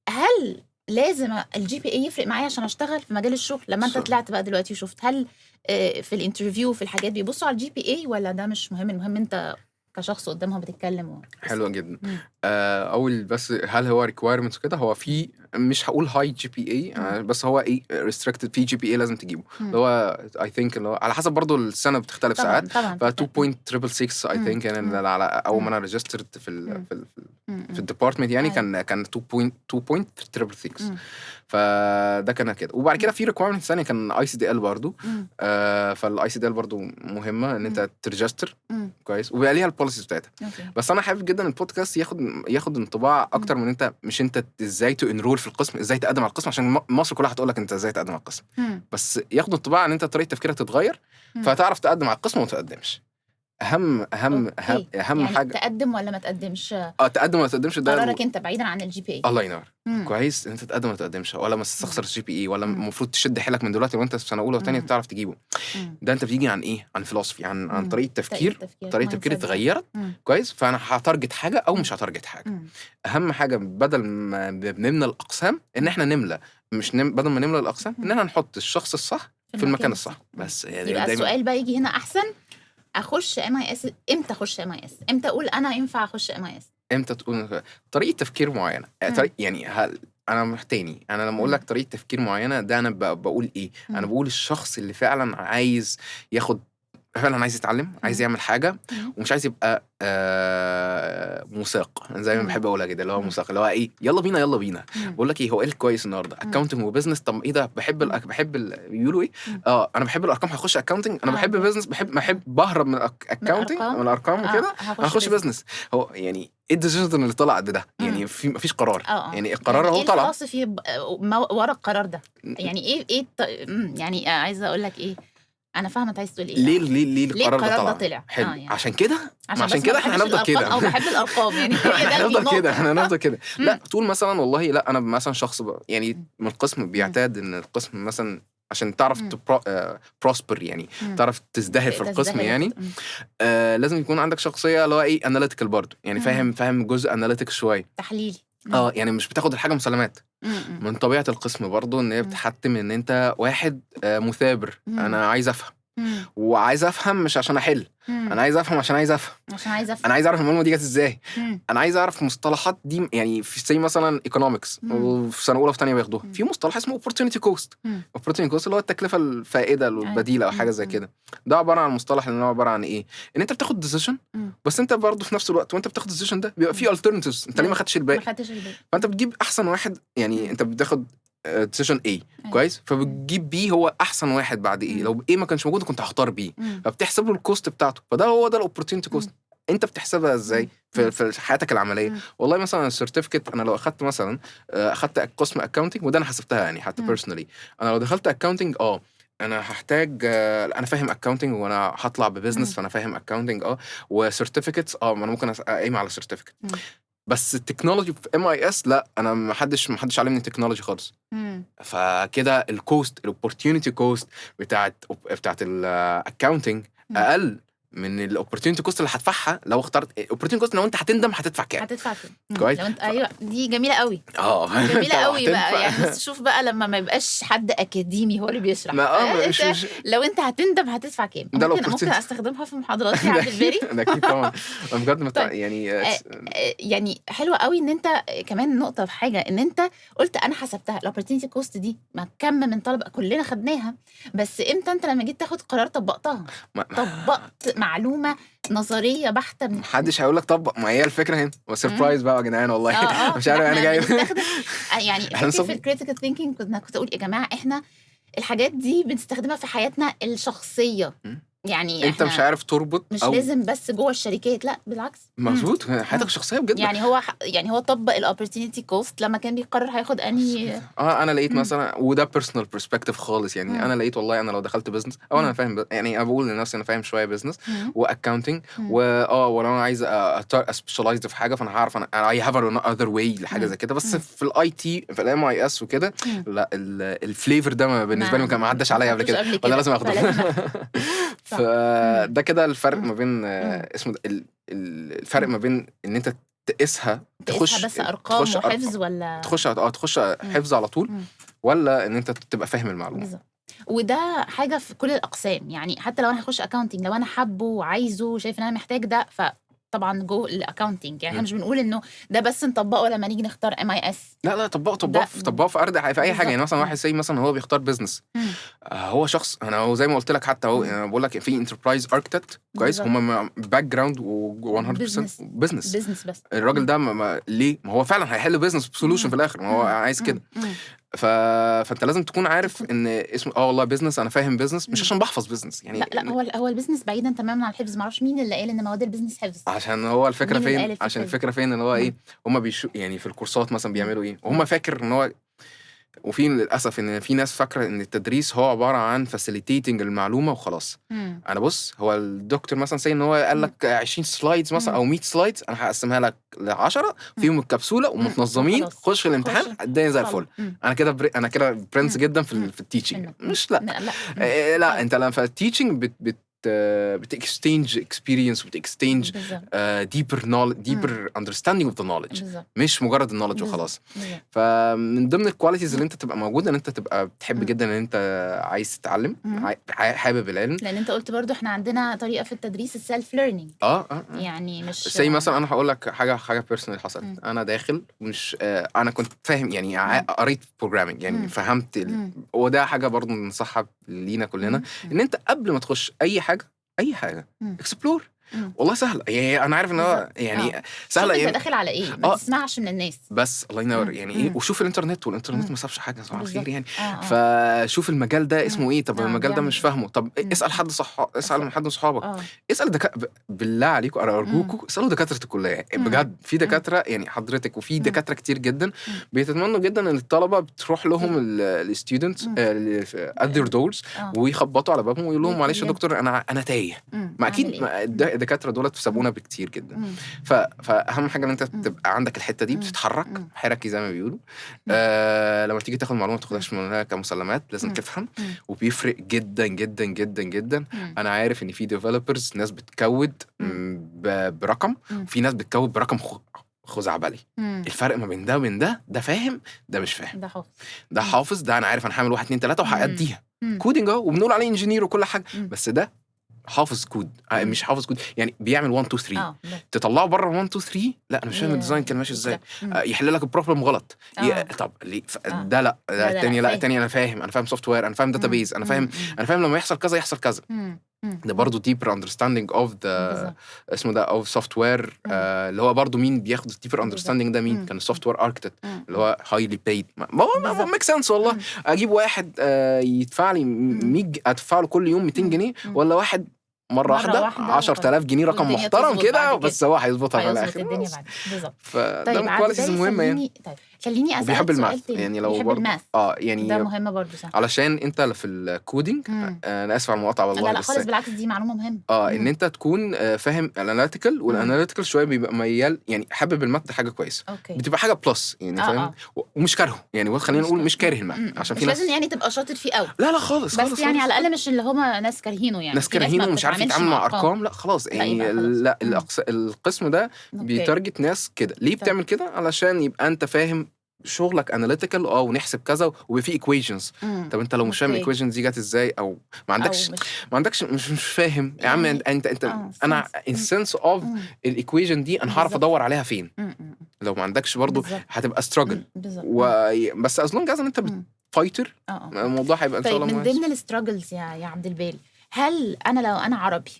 هل لازم ال GPA يفرق معايا عشان اشتغل في مجال الشغل؟ لما انت طلعت بقى دلوقتي وشفت، هل في ال interview في الحاجات بيبصوا على ال GPA ولا ده مش مهم؟ المهم انت كشخص قدامهم بتتكلم. حلوة جدا. اول بس هل هو requirements كده؟ هو في، مش هقول high GPA، بس هو ايه restricted في GPA لازم تجيبه، اللي هو I think اللي هو على حسب برضو السنة بتختلف ساعات، ف 2.666 I think يعني على اول ما انا registered في ال department يعني كان 2.2.666، فده كان كده. وبعد كده في requirement ثانية كان ICDL برضو، فال ICDL برضو مهمة ان انت ت register كويس، وبيبقى ليها ال policies بتاعتها. بس انا حابب جدا البودكاست ياخد انطباع اكتر من انت، مش انت ازاي ت enroll في القسم، ازاي تقدم على القسم، عشان مصر كلها هتقول لك انت ازاي تقدم على القسم، بس ياخد انطباع ان انت طريقه تفكيرك تتغير، فتعرف تقدم على القسم وما تقدمش. اهم اهم اهم اهم يعني حاجة تقدم ولا ما تقدمش. تقدم ولا ما تقدمش ده قرارك انت، بعيدا عن ال GPA. الله ينور. كويس، انت تقدم ولا ما تقدمش، ولا ما تستخسر ال GPA، ولا المفروض تشد حيلك من دلوقتي وانت في سنة اولى وثانيه بتعرف تجيبه. ده انت بتيجي عن ايه؟ عن philosophy، عن طريقه تفكير، طريقه تفكير اتغيرت. كويس، فانا ه target حاجة او مش ه target حاجة. اهم حاجة بدل ما بنملى الاقسام ان احنا نملى، مش بدل ما نملى الاقسام ان احنا نحط الشخص الصح في المكان الصح. بس يعني يبقى السؤال بقى يجي هنا، احسن اخش MIS امتى؟ اخش MIS امتى؟ اقول انا ينفع اخش MIS امتى؟ تقول طريقه تفكير معينة. طريق يعني هل انا تاني انا لما اقول لك طريقه تفكير معينة ده انا بقول ايه؟ انا بقول الشخص اللي فعلا عايز ياخد، فعلا عايز يتعلم، عايز يعمل حاجة، ومش عايز يبقى مساق، زي ما بحب اقولها كده، اللي هو مساق، اللي هو ايه، يلا بينا يلا بينا. بقول لك ايه، هو ايه الكويس النهارده؟ accounting و business. طب ايه ده؟ بحب بحب بيقولوا ايه؟ انا بحب الارقام، هخش accounting. انا بحب business، بحب بهرب من ال accounting، من الارقام وكده، هخش business. هو يعني ايه ال decision اللي طلع ده؟ يعني في مفيش قرار. يعني القرار هو طلع ايه ال philosophy ورا القرار ده؟ يعني ايه يعني عايزه اقول لك ايه، انا فاهمه انت عايز تقول ايه. ليه ليه ليه القرار ده طلع؟ حلو. يعني. عشان كده عشان كده احنا هنفضل كده، او بحب الارقام يعني هنفضل كده، احنا هنفضل كده. لا تقول مثلا والله لا انا مثلا شخص يعني من القسم بيعتاد ان القسم مثلا عشان تعرف prosper يعني تعرف تزدهر في القسم يعني لازم يكون عندك شخصية اللي هو ايه analytical برضه، يعني فاهم جزء analytic شوية، تحليلي. يعني مش بتاخد الحاجة مسلمات. من طبيعة القسم برضو ان هي بتحتم ان انت واحد مثابر. انا عايز افهم، وعايز افهم مش عشان احل، انا عايز افهم عشان عايز افهم، عشان عايز افهم، انا عايز اعرف المعلومة دي جت ازاي، انا عايز اعرف مصطلحات دي. يعني في زي مثلا economics وفي سنة اولى وفي ثانية بياخدوها، في مصطلح اسمه opportunity cost. opportunity cost اللي هو التكلفة الفائدة البديلة او حاجة زي كده. ده عبارة عن مصطلح اللي هو عبارة عن ايه؟ ان انت بتاخد decision، بس انت برضه في نفس الوقت وانت بتاخد decision ده بيبقى في alternatives، انت ليه ما خدتش الباقي؟ فانت بتجيب احسن واحد، يعني انت بتاخد decision A كويس، فبتجيب B هو احسن واحد بعد A. لو A ما كانش موجود كنت هختار B، فبتحسب له ال cost بتاعته. فده هو ده ال opportunity cost. انت بتحسبها ازاي في حياتك العملية؟ والله مثلا ال certificate، انا لو اخدت مثلا اخدت قسم accounting، وده انا حسبتها يعني حتى personally، انا لو دخلت accounting انا هحتاج، انا فاهم accounting وانا هطلع ب business، فانا فاهم accounting و certificates، انا ممكن اقيم على certificate. بس ال technology في MIS لا، انا ما حدش علمني technology خالص. فكده ال cost، ال opportunity cost بتاعت ال accounting اقل من ال opportunity cost اللي هدفعها لو اخترت opportunity cost. لو انت هتندم هتدفع كام؟ هتدفع كام؟ كويس. لو انت ايوه، دي جميلة قوي. جميلة قوي بقى يعني. بس شوف بقى لما ما يبقاش حد اكاديمي هو اللي بيشرح، مش لو انت هتندم هتدفع كام؟ ممكن استخدمها في محاضراتي عند الباري. ده اكيد طبعا بجد. طيب. يعني حلوة قوي ان انت كمان نقطة في حاجة، ان انت قلت انا حسبتها ال opportunity cost دي، ما كم من طلبه كلنا خدناها، بس امتى انت لما جيت تاخد قرار طبقتها؟ طبقت معلومة نظرية بحته. محدش هيقول لك طبق، ما هي الفكرة هنا و surprise بقى يا جدعان والله. مش عارف انا جاي يعني في ال critical thinking كنت اقول يا جماعة احنا الحاجات دي بنستخدمها في حياتنا الشخصية. يعني انت مش عارف تربط، مش لازم بس جوه الشركات، لا بالعكس. مظبوط، حياتك الشخصية بجد. يعني هو طبق ال opportunity cost لما كان بيقرر هياخد انهي. انا لقيت مثلا، وده personal perspective خالص يعني. انا لقيت والله انا لو دخلت business، او انا فاهم يعني، انا بقول لنفسي انا فاهم شوية business و accounting، ولو انا عايز specialize في حاجة فانا هعرف، انا I have another way لحاجة زي كده. بس في ال IT في ال MIS وكده، لا ال flavor ده بالنسبة لي ما عداش عليا قبل كده، وانا لازم اخده. فده كده الفرق ما بين اسمه الفرق ما بين ان انت تقيسها، تقيسها تخش بس ارقام تخش وحفظ ولا تخش حفظ على طول، ولا ان انت تبقى فاهم المعلومة بالظبط. وده حاجة في كل الاقسام، يعني حتى لو انا هخش accounting، لو انا حابة وعايزه وشايف ان انا محتاج ده، فطبعا جو ال accounting. يعني احنا مش بنقول انه ده بس نطبقه لما نيجي نختار MIS. لا لا، طبقه طبقه في ارض في اي حاجة. يعني مثلا واحد زي مثلا هو بيختار business، هو شخص، انا هو زي ما قلت لك، حتى هو انا بقول لك في enterprise architect كويس، هم background و100% business business بس. الراجل ده ما ليه؟ ما هو فعلا هيحل business solution في الاخر، ما هو عايز كده. فانت لازم تكون عارف ان اسمه والله business، انا فاهم business، مش عشان بحفظ business يعني. لا لا، هو ال business بعيدا تماما عن الحفظ. ما اعرفش مين اللي قال ان مواد ال business حفظ، عشان هو الفكرة فين، عشان الفكرة فين ان هو ايه، هم يعني في الكورسات مثلا بيعملوا ايه، وهم فاكر ان هو، وفي للاسف ان في ناس فاكره ان التدريس هو عبارة عن facilitating المعلومة وخلاص. انا بص، هو الدكتور مثلا say ان هو قال لك 20 slides مثلا او 100 slides، انا هقسمها لك ل 10 فيهم الكبسولة ومتنظمين، خش في الامتحان الدنيا زي الفل. انا كده انا كده برنس جدا في ال teaching. مش لا لا, لا انت لما في ال teaching بت بت exchange experience وبت exchange deeper knowledge، deeper understanding of the knowledge، مش مجرد ال knowledge وخلاص. فمن ضمن ال qualities اللي انت تبقى موجودة ان انت تبقى بتحب جدا ان انت عايز تتعلم، حابب العلم. لان انت قلت برضو احنا عندنا طريقه في التدريس ال self learning. يعني مش زي مثلا انا هقول لك حاجة personal حصلت. انا داخل مش انا كنت فاهم يعني، قريت programming يعني، فهمت وده حاجة برضو ننصحها لينا كلنا، ان انت قبل ما تخش اي حاجة explore. والله سهلة يعني، انا عارف ان هو يعني سهلة، يعني انت داخل على ايه، ما تسمعش من الناس بس، الله ينور يعني ايه، وشوف الانترنت، والانترنت ما سابش حاجة، صباح الخير يعني. فشوف المجال ده اسمه ايه، طب المجال ده مش فاهمه، طب اسال حد، صح، اسال من حد من صحابك، اسال بالله عليكم، انا ارجوكم اسالوا دكاترة الكلية بجد. في دكاترة يعني حضرتك، وفي دكاترة كتير جدا بيتمنوا جدا ان الطلبة بتروح لهم ال students at their doors ويخبطوا على بابهم ويقولوا لهم معلش يا دكتور انا تايه. ما اكيد الدكاترة دولت سابونا بكتير جدا. فاهم حاجة ان انت تبقى عندك الحتة دي، بتتحرك حركي زي ما بيقولوا. لما تيجي تاخد معلومة ما تاخدهاش منها كمسلمات، لازم تفهم، وبيفرق جدا جدا جدا جدا. انا عارف ان في developers ناس بتكود برقم، وفي ناس بتكود برقم خزعبلي. الفرق ما بين ده وبين ده، ده فاهم، ده مش فاهم، ده حافظ، ده حافظ، ده انا عارف انا هعمل 1 2 3 وهأديها coding اهو، وبنقول عليه engineer وكل حاجة، بس ده حافظ كود، مش حافظ كود يعني، بيعمل 1 2 3، تطلعه بره 1 2 3، لا انا مش فاهم ال design كان ماشي ازاي، يحل لك ال problem غلط. طب ليه ده؟ لا ده الثاني، لا الثاني انا فاهم، انا فاهم software، انا فاهم database، انا فاهم، انا فاهم لما يحصل كذا يحصل كذا. ده برضه deeper understanding of the اسمه ده of software، اللي هو برضه مين بياخد deeper understanding ده؟ مين كان ال software architect اللي هو highly paid. ما make sense والله. اجيب واحد يدفع لي 100، ادفع له كل يوم 200 جنيه، ولا واحد مرة واحدة 10,000 جنيه، رقم محترم كده، بس هو هيظبطها في الآخر. بالظبط. فده من ال qualities المهمة يعني. طيب خليني أسألك بيحب ال math يعني، لو بيحب ال math يعني ده مهم برضه، صح؟ علشان انت في ال coding، انا اسف على المقاطعة والله، لا خالص بالعكس، دي معلومة مهمة. ان انت تكون فاهم ال analytical، وال analytical شوية بيبقى ميال يعني، حابب ال math حاجة كويسة، بتبقى حاجة plus يعني، فاهم، ومش كارهه يعني، خلينا نقول مش كاره ال math، عشان في ناس لازم يعني تبقى شاطر فيه قوي. لا لا خالص، بس يعني على الاقل مش اللي هما ناس كارهينه يعني، ناس كارهينه ومش عارف يتعامل مع ارقام، لا خلاص يعني. لا القسم ده بي target ناس كده. ليه بتعمل كده؟ علشان يبقى انت فاهم شغلك analytical، ونحسب كذا، وفي equations. طب انت لو مش فاهم equations دي جت ازاي، او ما عندكش، ما عندكش مش فاهم يا عم انت انا ال sense of ال equation دي انا هعرف ادور عليها فين. لو ما عندكش برضو هتبقى struggle. بس as long as انت fighter، الموضوع هيبقى ان شاء الله. طيب من ضمن ال struggles يا عبد الباري، هل انا لو انا عربي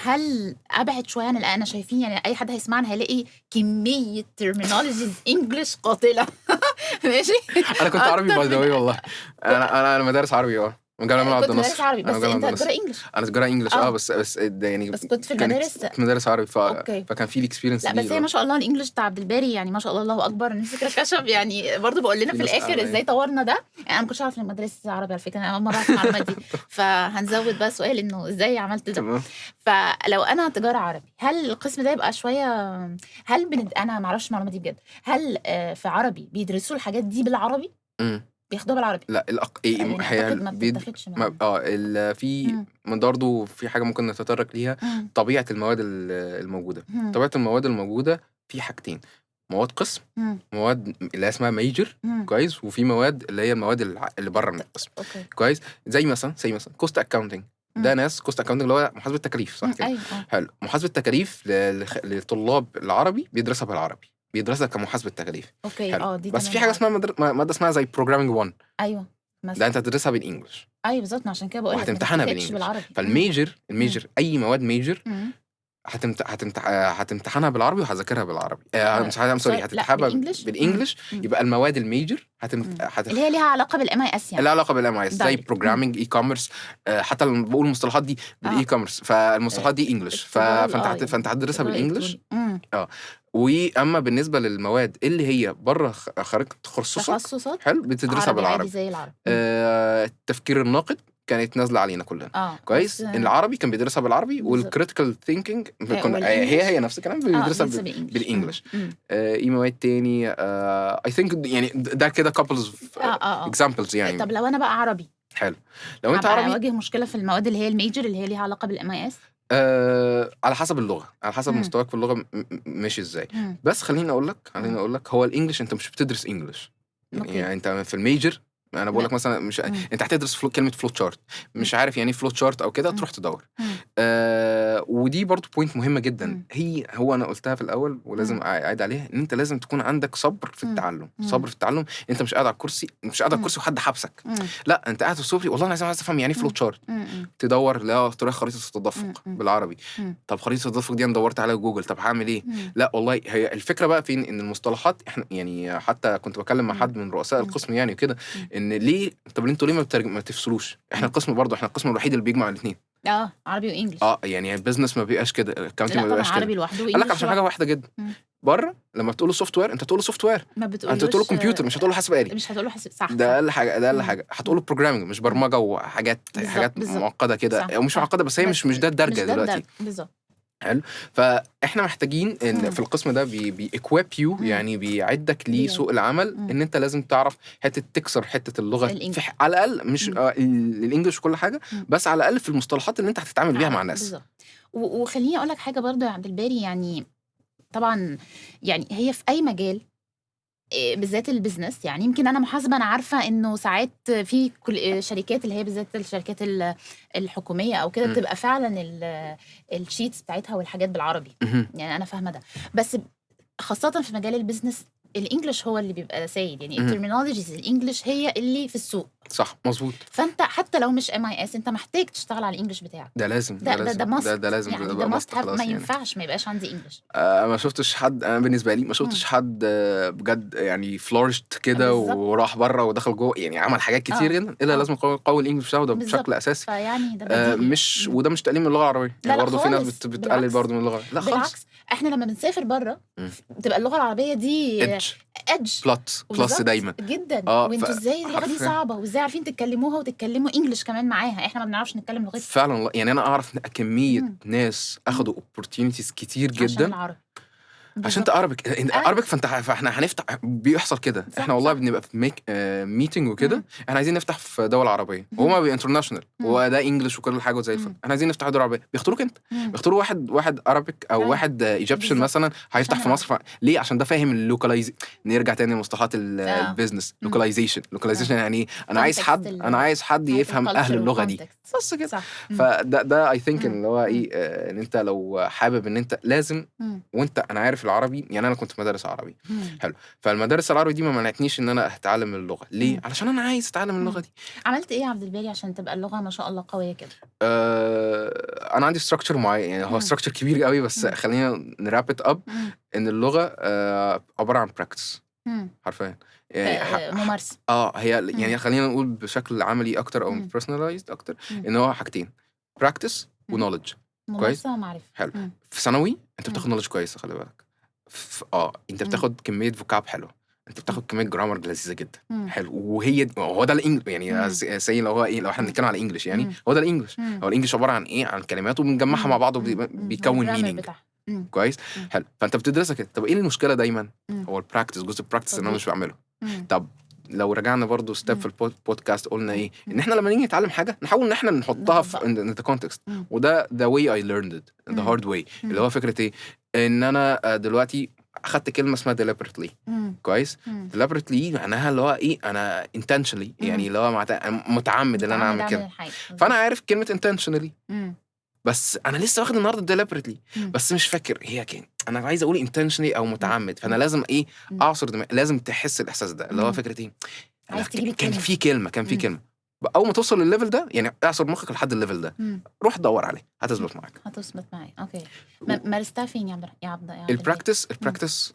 هل ابعد شوية عن انا شايفين يعني اي حد هيسمعنا هيلاقي كمية terminologies English قاتله. ماشي. انا كنت عربي by the way والله، انا مدارس عربي، من جامعة عبد الناصر. كنت مدارس عربي، بس انت تجارة English. انا تجارة English بس يعني، بس كنت في المدارس، مدارس عربي، فكان في ال experience دي. لا بس هي ما شاء الله ال English بتاع عبد الباري يعني ما شاء الله الله اكبر، نفسي كشف يعني برضو بقول لنا في الاخر ازاي طورنا ده يعني. انا ما كنتش اعرف ان المدارس عربي على فكرة، انا اول مرة اعرف المعلومة دي، فهنزود بقى سؤال انه ازاي عملت ده. فلو انا تجارة عربي، هل القسم ده يبقى شوية، هل انا ما اعرفش المعلومة دي بجد، هل في عربي بيدرسوا الحاجات دي بالعربي؟ بياخدوها بالعربي؟ لا يعني ما بتاخدش في من برضه في حاجة ممكن نتطرق ليها، طبيعة المواد الموجودة. طبيعة المواد الموجودة في حاجتين، مواد قسم، مواد اللي اسمها major، كويس، وفي مواد اللي هي المواد اللي بره من القسم. okay. كويس، زي مثلا cost accounting. ده ناس cost accounting اللي هو محاسبه التكاليف، صح كده؟ أيوة. حلو. محاسبه التكاليف للطلاب العربي بيدرسها بالعربي، بيدرسها كمحاسبه تكاليف. okay. حلو. دي بس في حاجة اسمها مادة اسمها زي programming 1. ايوه مثلا، ده انت هتدرسها بال English. ايوه بالظبط، عشان كده بقول لك وهتمتحنها بال English. فال major ال major اي مواد major هتمتحنها بالعربي وهتذاكرها بالعربي. sorry، هتمتحنها بال English. يبقى المواد ال major اللي هي ليها علاقة بال MIS، يعني لها علاقة بال MIS، زي programming، e-commerce، حتى لما بقول المصطلحات دي بال e-commerce، فالمصطلحات دي English، فانت هتدرسها بال English. واما بالنسبة للمواد اللي هي بره خارج تخصصك، حلو، بتدرسها بالعربي زي العربي. التفكير الناقد كانت نازله علينا كلنا. كويس، العربي كان بيدرسها بالعربي، وال critical thinking هي نفس الكلام بيدرسها بال English. ايه مواد تاني؟ I think يعني ده كده couple of examples يعني. طب لو انا بقى عربي، حلو، لو انت عربي اواجه مشكلة في المواد اللي هي ال major اللي هي ليها علاقة بال MIS؟ على حسب اللغة، على حسب مستواك في اللغة ماشي ازاي. بس خليني اقول لك هو ال English انت مش بتدرس English يعني انت في ال major، انا بقول لك مثلا مش انت هتدرس كلمة flow chart، مش عارف يعني flow chart او كده، تروح تدور. ودي برضو point مهمة جدا. هو انا قلتها في الاول ولازم اعيد عليها، ان انت لازم تكون عندك صبر في التعلم. صبر في التعلم، انت مش قاعد على الكرسي، مش قاعد على الكرسي وحد حبسك، لا انت قاعد في الصبر، والله انا عايز افهم يعني flow chart، تدور، لا تروح خريطة التدفق بالعربي. طب خريطة التدفق دي انا دورت على جوجل، طب هعمل ايه؟ لا والله هي الفكرة بقى فين، ان المصطلحات احنا يعني حتى كنت بكلم مع حد من رؤساء القسم يعني كده، ان ليه طب انتوا ليه ما تفصلوش؟ احنا القسم برضه، احنا القسم الوحيد اللي بيجمع الاثنين، عربي و English. يعني ال business ما بيبقاش كده، ال accounting ما بيبقاش كده، عربي لوحده. قال لك عشان حاجة واحدة جدا، بره لما تقول له software انت تقول له software، ما بتقولوش، انت تقول له كمبيوتر، مش هتقول له حاسب آلي، مش هتقول له حاسب، صح؟ ده اقل حاجة، ده اقل حاجة. هتقول له programming، مش برمجة وحاجات حاجات معقدة كده، او مش معقدة بس هي مش ده الدرجة دلوقتي بالظبط. حلو. فاحنا محتاجين ان في القسم ده بي equip you، يعني بيعدك لسوق العمل، ان انت لازم تعرف حتة تكسر حتة اللغة في على الاقل، مش ال English وكل حاجة، بس على الاقل في المصطلحات اللي انت هتتعامل بيها مع الناس. بالظبط. وخليني اقول لك حاجة برضو يا عبد الباري، يعني طبعا يعني هي في اي مجال بالذات ال business، يعني يمكن انا محاسبه، انا عارفه انه ساعات في كل شركات اللي هي بالذات الشركات الحكومية او كده بتبقى فعلا ال sheets بتاعتها والحاجات بالعربي، يعني انا فاهمه ده، بس خاصة في مجال ال business ال English هو اللي بيبقى سيد، يعني ال terminologies ال English هي اللي في السوق. صح، مظبوط. فانت حتى لو مش MIS انت محتاج تشتغل على ال English بتاعك. ده لازم، ده ده ده لازم، يعني ده must، ما ينفعش ما يبقاش عندي English. ما شفتش حد، انا بالنسبة لي ما شفتش حد بجد يعني flourished كده وراح بره ودخل جوه، يعني عمل حاجات كتير جدا، الا لازم قوي ال English بتاعه ده بشكل اساسي. فيعني ده مش وده مش تقليل من اللغة العربية، يعني برضه في ناس بتقلل برضه من اللغة. لا خالص، بالعكس، احنا لما بنسافر بره بتبقى اللغة العربية دي edge plus دايما جدا. وانتوا ازاي اللغة دي صعبة، وازاي عارفين تتكلموها وتتكلموا English كمان معاها، احنا ما بنعرفش نتكلم لغتنا فعلا. يعني انا اعرف كمية ناس اخدوا opportunities كتير جدا عشان العربي، عشان انت Arabic، Arabic، فانت فاحنا هنفتح، بيحصل كده. احنا والله بنبقى في make meeting وكده، احنا عايزين نفتح في دول عربية، وهما بي international وده English وكل حاجة زي الفل، احنا عايزين نفتح دول عربية، بيختاروك انت، بيختاروا واحد Arabic او واحد Egyptian مثلا هيفتح في مصر. ليه؟ عشان ده فاهم ال localize. نرجع تاني لمصطلحات ال business، localization. يعني انا عايز حد، انا عايز حد يفهم اهل اللغة دي بس كده. فده I think اللي هو ايه، ان انت لو حابب ان انت لازم، وانت انا عارف العربي، يعني انا كنت في مدارس عربي، حلو، فالمدارس العربي دي ما منعتنيش ان انا اتعلم اللغة. ليه؟ علشان انا عايز اتعلم اللغة دي. عملت ايه يا عبد الباري عشان تبقى اللغة ما شاء الله قوية كده؟ انا عندي structure معين، يعني هو structure كبير قوي، بس خلينا ن wrap it up. ان اللغة عبارة عن practice حرفيا، يعني ممارسة. هي يعني خلينا نقول بشكل عملي اكتر او personalized اكتر، ان هو حاجتين، practice و knowledge. كويس، ممارسة ومعرفة. حلو. في ثانوي انت بتاخد knowledge كويسة، خلي بالك. انت بتاخد كمية vocab حلوة، انت بتاخد كمية grammar لذيذة جدا. حلو. وهي هو ده ال English، يعني زي لو هو ايه، لو احنا بنتكلم على English، يعني هو ده ال English. هو ال English عبارة عن ايه؟ عن كلمات وبنجمعها مع بعض وبيكون meaning. كويس. حلو. فانت بتدرسها كده. طب ايه المشكلة دايما؟ هو ال practice، جزء ال practice اللي انا مش بعمله. طب لو رجعنا برضو step في البودكاست، قلنا ايه؟ ان احنا لما نيجي نتعلم حاجة نحاول ان احنا نحطها في the context، وده the way I learned it the hard way، اللي هو فكرة ايه؟ ان انا دلوقتي اخدت كلمة اسمها deliberately. كويس. Deliberately معناها اللي هو ايه، انا intentionally، يعني اللي هو متعمد ان انا اعمل كده. فانا عارف كلمة intentionally، بس انا لسه واخد النهارده deliberately، بس مش فاكر هي كان انا عايز اقول intentionally او متعمد. فانا لازم ايه، اعصر دماغي، لازم تحس الاحساس ده اللي هو فكرة ايه، كان في كلمة، كان في كلمة. اول ما توصل للل level ده، يعني اعصر مخك لحد ال level ده، روح دور عليه، هتثبت معاك. هتثبت معاك. okay. مارستها فين يا عبد؟ ال practice، ال practice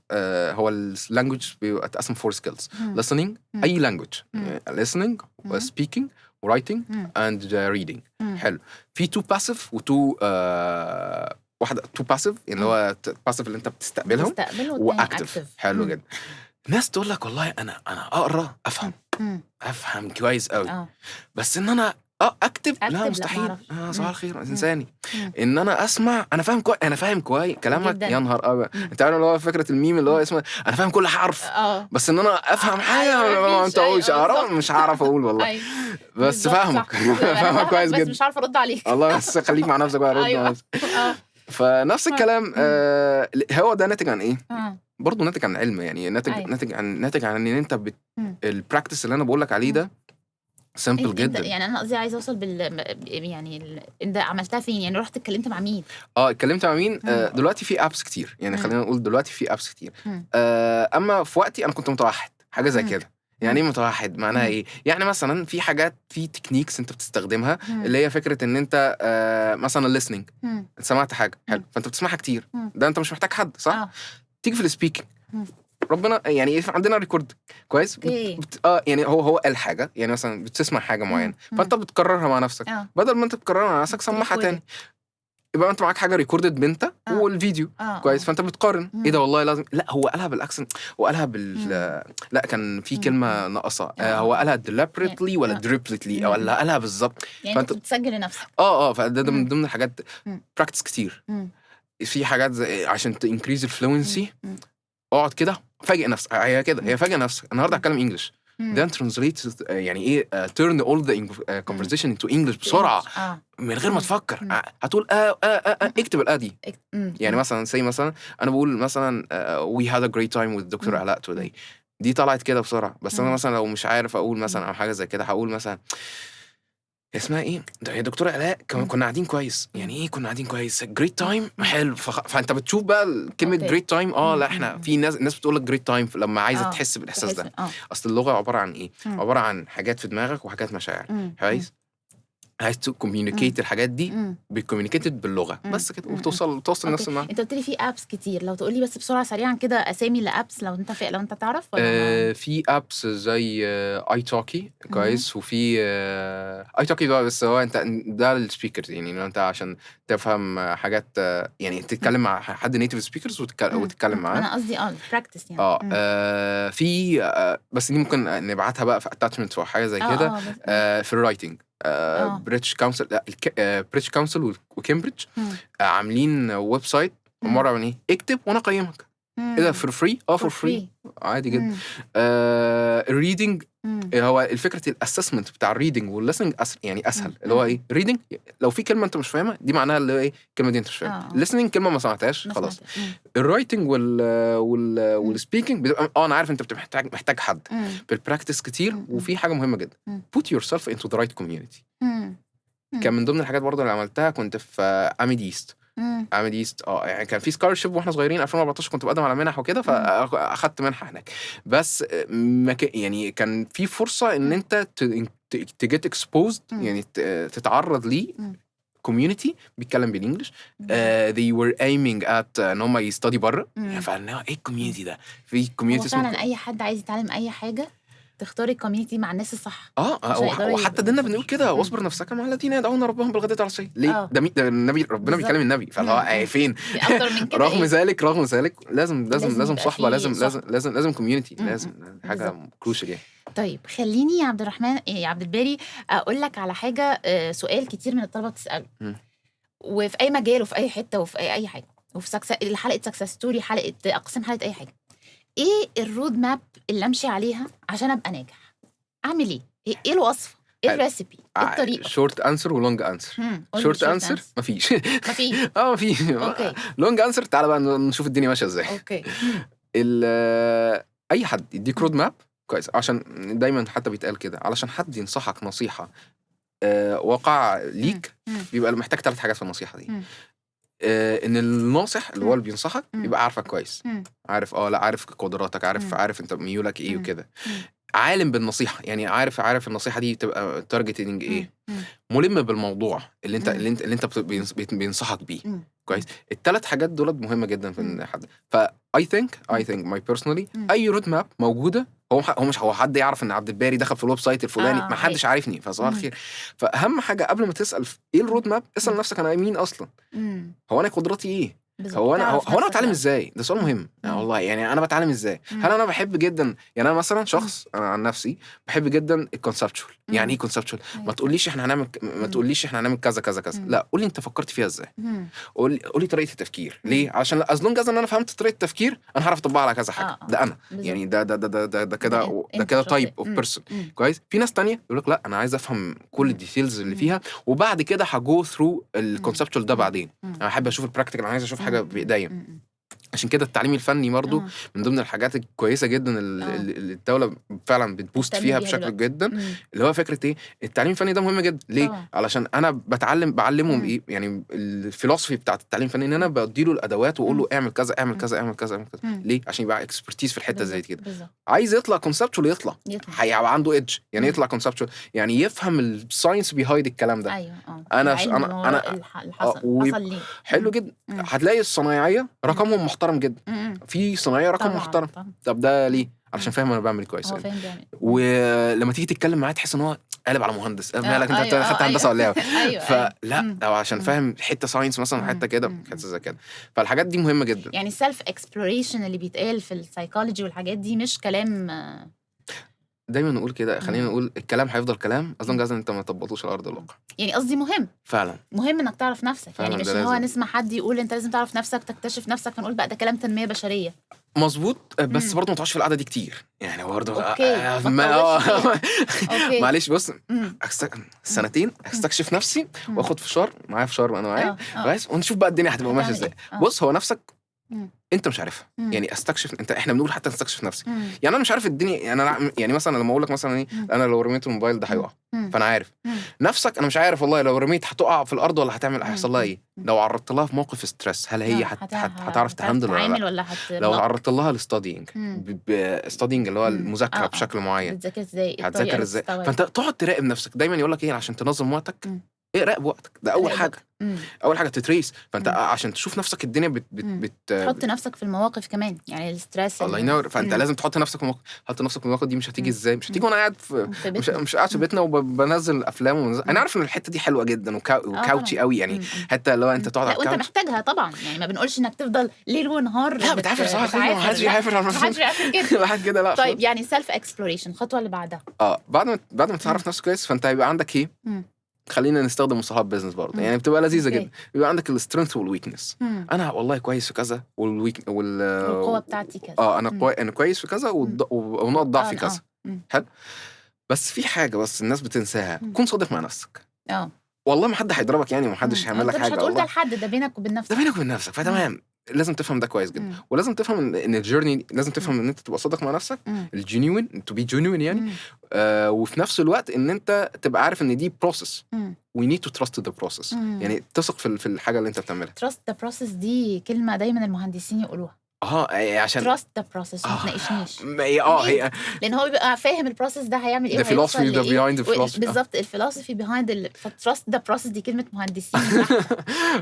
هو ال language بيبقى اتقسم four skills: listening، اي language، listening و speaking و writing and reading. حلو. في two passive و two واحدة two passive، اللي هو passive اللي انت بتستقبلهم، و active. حلو جدا. ناس تقول لك والله انا اقرا افهم، افهم كويس قوي، بس ان انا اكتب لا مستحيل. صباح الخير انساني. ان انا اسمع انا فاهم كويس، انا فاهم كويس كلامك يا نهار ابيض. انت عارف اللي هو فكرة الميم اللي هو اسمه انا فاهم كل حرف، بس ان انا افهم حاجة ما انت مش هعرف اقول والله، بس فاهمك فاهمك كويس جدا، بس مش عارفه ارد عليك. الله، بس خليك مع نفسك بقى، رد مع نفسك. فنفس الكلام هو ده ناتج عن ايه؟ برضه ناتج عن علم، يعني ناتج ناتج عن ان انت ال practice اللي انا بقول لك عليه ده simple جدا. يعني انا قصدي عايزه اوصل بال يعني انت عملتها فين؟ يعني رحت اتكلمت مع مين؟ اتكلمت مع مين؟ دلوقتي في apps كتير، يعني خلينا نقول دلوقتي في apps كتير. اما في وقتي انا كنت متوحد حاجة زي كده. يعني ايه متوحد؟ معناها ايه؟ يعني مثلا في حاجات، في techniques انت بتستخدمها اللي هي فكرة ان انت مثلا listening، انت سمعت حاجة حلو فانت بتسمعها كتير، ده انت مش محتاج حد، صح؟ تيجي في ال speaking ربنا يعني عندنا record كويس. يعني هو قال حاجة، يعني مثلا بتسمع حاجة معينة فانت بتكررها مع نفسك. بدل ما انت بتكررها مع نفسك سمعها تاني، يبقى انت معاك حاجة recorded بنت والفيديو كويس، فانت بتقارن. ايه ده والله لازم، لا هو قالها بال accent، هو قالها بال لا كان في كلمة ناقصه، هو قالها deliberately ولا deliberately ولا قالها بالظبط. يعني فانت بتسجل لنفسك. فده من ضمن الحاجات. practice كتير في حاجات زي عشان ت increase ال fluency. اقعد كده فاجئ نفسك، هي كده هي فاجئ نفسك النهارده هتكلم English، then translate، يعني ايه turn all the conversation into English بسرعة من غير ما تفكر. هتقول اكتب الآ دي. يعني مثلا say مثلا انا بقول مثلا we had a great time with دكتور علاء today، دي طلعت كده بسرعة. بس انا مثلا لو مش عارف اقول مثلا او حاجة زي كده، هقول مثلا اسمها ايه ده يا دكتورة علاء، كنا قاعدين كويس. يعني ايه كنا قاعدين كويس؟ great time. حلو. فانت بتشوف بقى كلمة great time. لا احنا في ناس بتقول لك great time لما عايزه تحس بالاحساس ده. اصل اللغة عبارة عن ايه؟ عبارة عن حاجات في دماغك وحاجات مشاعر. كويس. عايز ت communicate الحاجات دي بت communicate باللغة بس كده، وبتوصل توصل نفس المعنى. انت قلت لي في apps كتير، لو تقول لي بس بسرعة سريعا كده اسامي ل apps لو انت تعرف ولا. في apps زي iTalki كويس، وفي iTalki بقى، بس هو انت ده ال speakers، يعني لو انت عشان تفهم حاجات، يعني تتكلم مع حد native speakers وتتكلم معاه. انا قصدي practice يعني. في بس دي ممكن نبعتها بقى في attachment او حاجة زي كده. في ال writing British Council، British Council وكامبريدج عاملين website عبارة عن ايه؟ اكتب وانا اقيمك. ايه ده for free؟ for free عادي جدا. ال reading هو الفكرة ال assessment بتاع ال reading وال listening يعني اسهل. اللي هو ايه؟ reading لو في كلمة انت مش فاهمها دي معناها اللي هو ايه الكلمة دي انت مش فاهمها. listening كلمة ما سمعتهاش خلاص. ال writing وال speaking بتبقى انا عارف انت بتبقى محتاج حد بال practice كتير. وفي حاجة مهمة جدا، put yourself into the right community. كان من ضمن الحاجات برضه اللي عملتها، كنت في AMIDEAST. AMIDEAST يعني كان في scholarship واحنا صغيرين 2014 كنت بقدم على منح وكده، فاخدت منحه هناك. بس ما يعني كان في فرصة ان انت ت get exposed، يعني تتعرض ليه community بيتكلم بال English. They were aiming at ان هم ي study بره. يعني فانا ايه ال community ده؟ في community فعلا اي حد عايز يتعلم اي حاجة تختاري ال community مع الناس الصح. وحتى ديننا بنقول كده، واصبر نفسك مع الذين يدعون ربهم بالغداة والعشي. ليه؟ ده النبي، ربنا بيكلم النبي، فاللي هو فين اكتر من كده؟ رغم ذلك رغم ذلك لازم لازم لازم صحبه، لازم لازم لازم لازم community، لازم حاجة crucial يعني. طيب خليني يا عبد الرحمن يا عبد الباري اقول لك على حاجة، سؤال كتير من الطلبة بتساله، وفي اي مجال وفي اي حتة وفي اي حاجة، وفي حلقة success story، حلقة اقسام، حلقة اي حاجة. ايه ال road map اللي امشي عليها عشان ابقى ناجح؟ اعمل ايه؟ ايه الوصفة؟ ايه ال recipe؟ ايه الطريقه؟ short answer و long answer. short answer مفيش. مفيش. مفيش. okay. long answer تعالى بقى نشوف الدنيا ماشية ازاي. okay. اي حد يديك road map كويس، عشان دايما حتى بيتقال كده، علشان حد ينصحك نصيحة واقع ليك بيبقى محتاج 3 حاجات في النصيحة دي. ان الناصح اللي هو اللي بينصحك يبقى عارفك كويس، عارف لا عارف قدراتك، عارف انت ميولك ايه وكده، عالم بالنصيحة، يعني عارف النصيحة دي تبقى targeting ايه، ملم بالموضوع اللي انت اللي انت بينصحك بيه كويس. ال3 حاجات دولت مهمة جدا في ان حد. ف I think my personally اي road map موجودة، هو مش هو حد يعرف ان عبد الباري دخل في ال website الفلاني، ما حدش عارفني، فصباح الخير. فاهم حاجة قبل ما تسال ايه ال road map، اسال نفسك انا مين اصلا، هو انا قدراتي ايه، هو انا بتعلم ازاي؟ ده سؤال مهم والله. يعني انا بتعلم ازاي؟ هل انا بحب جدا، يعني انا مثلا شخص، انا عن نفسي بحب جدا ال conceptual. يعني ايه conceptual؟ ما تقوليش احنا هنعمل، ما تقوليش احنا هنعمل كذا كذا كذا، لا قولي انت فكرت فيها ازاي، قولي طريقه التفكير. ليه؟ عشان as long as ان انا فهمت طريقه التفكير انا هعرف اطبقها على كذا حاجة. ده انا يعني ده ده ده ده ده كده، ده كده type of person كويس. في ناس تانية يقول لك لا انا عايز افهم كل ال details اللي فيها وبعد كده ه go through ال conceptual ده بعدين، انا احب اشوف ال practical، انا عايز اشوف حاجة بايديا. عشان كده التعليم الفني برضو من ضمن الحاجات الكويسة جدا اللي الدولة فعلا بت boost فيها بشكل جدا، اللي هو فكرة ايه التعليم الفني ده مهم جدا. ليه؟ علشان انا بعلمهم ايه، يعني ال philosophy بتاعت التعليم الفني ان انا بديله الادوات واقول له اعمل كذا اعمل كذا اعمل كذا اعمل كذا. ليه؟ عشان يبقى expertise في الحتة زي كده. عايز يطلع conceptual يطلع، هيبقى عنده edge، يعني يطلع conceptual، يعني يفهم ال science behind الكلام ده. ايوه انا انا انا حصل ليه. حلو جدا. هتلاقي الصنايعيه رقمهم محترم جدا، في صنايعيه رقم محترم. طب ده ليه؟ علشان فاهم انا بعمل كويس. ولما تيجي تتكلم معاه تحس ان هو قالب على مهندس، مالك انت خدت هندسة ولا ايه؟ فلا، او عشان فاهم حتة science مثلا، حتة كده، حتة زي كده. فالحاجات دي مهمة جدا. يعني ال self exploration اللي بيتقال في السايكولوجي والحاجات دي مش كلام. دايما نقول كده، خلينا نقول الكلام هيفضل كلام اصلا جاز انت ما تطبقوش على ارض الواقع. يعني قصدي مهم فعلا، مهم انك تعرف نفسك. يعني مش هو نسمع حد يقول انت لازم تعرف نفسك تكتشف نفسك فنقول بقى ده كلام تنمية بشرية. مظبوط، بس برضه ما تقعدش في القعدة دي كتير يعني برضه. okay. معلش بص، سنتين استكشف نفسي واخد فشار معايا، فشار وانا معايا بس، ونشوف بقى الدنيا هتبقى ماشية ازاي. بص، هو نفسك انت مش عارفها. يعني استكشف انت، احنا بنقول حتى استكشف نفسي. يعني انا مش عارف الدنيا، يعني انا يعني مثلا لما اقول لك مثلا ايه، انا لو رميت الموبايل ده هيقع، فانا عارف نفسك انا مش عارف والله لو رميت هتقع في الارض ولا هتعمل هيحصل لها ايه. لو عرضت لها في موقف stress هل هي هتعرف ت handle ولا لا؟ لو عرضت لها ال studying، studying اللي هو المذاكرة بشكل معين، بتذاكر ازاي، هتذاكر ازاي. فانت تقعد تراقب نفسك. دايما يقول لك ايه عشان تنظم وقتك، ايه راقب وقتك، ده اول حاجة. اول حاجة ت trace. فانت عشان تشوف نفسك الدنيا بت بت بت تحط نفسك في المواقف كمان، يعني ال stress. الله ينور. فانت لازم تحط نفسك في المواقف. حط نفسك في المواقف دي مش هتيجي ازاي؟ مش هتيجي وانا قاعد في مش قاعد في بيتنا وبنزل افلام انا عارف ان الحتة دي حلوة جدا و couchy قوي، يعني حتى لو انت تقعد على ال couch وانت محتاجها طبعا. يعني ما بنقولش انك تفضل ليل ونهار لا بتعافر صح، ما حدش يعافر، ما حدش يعافر كده كده لا. طيب يعني self exploration الخطوة اللي بعدها، بعد ما تعرف نفسك كويس، فانت هيبقى عندك ايه؟ خلينا نستخدم مصطلحات business برضه، يعني بتبقى لذيذة جدا. بيبقى عندك ال strength وال weakness. انا والله كويس في كذا، وال weak والقوه بتاعتي كذا. انا انا كويس في كذا ونقط ضعفي كذا. حلو. بس في حاجة بس الناس بتنساها، كن صادق مع نفسك. والله ما حد هيضربك يعني، وما حدش هيعمل لك حاجة. مش هتقول ده لحد، ده بينك وبين نفسك، ده بينك وبين نفسك. فتمام، لازم تفهم ده كويس جدا. ولازم تفهم ان ال journey، لازم تفهم ان انت تبقى صادق مع نفسك، ال genuine، to be genuine يعني. وفي نفس الوقت ان انت تبقى عارف ان دي process، we need to trust the process. يعني تثق في الحاجة اللي انت بتعملها. trust the process دي كلمة دايما المهندسين يقولوها. عشان trust the process، ما تناقشنيش. هي لان هو بيبقى فاهم ال process ده هيعمل ايه، the philosophy the behind the philosophy. بالظبط، ال philosophy behind. ف trust the process دي كلمة مهندسين.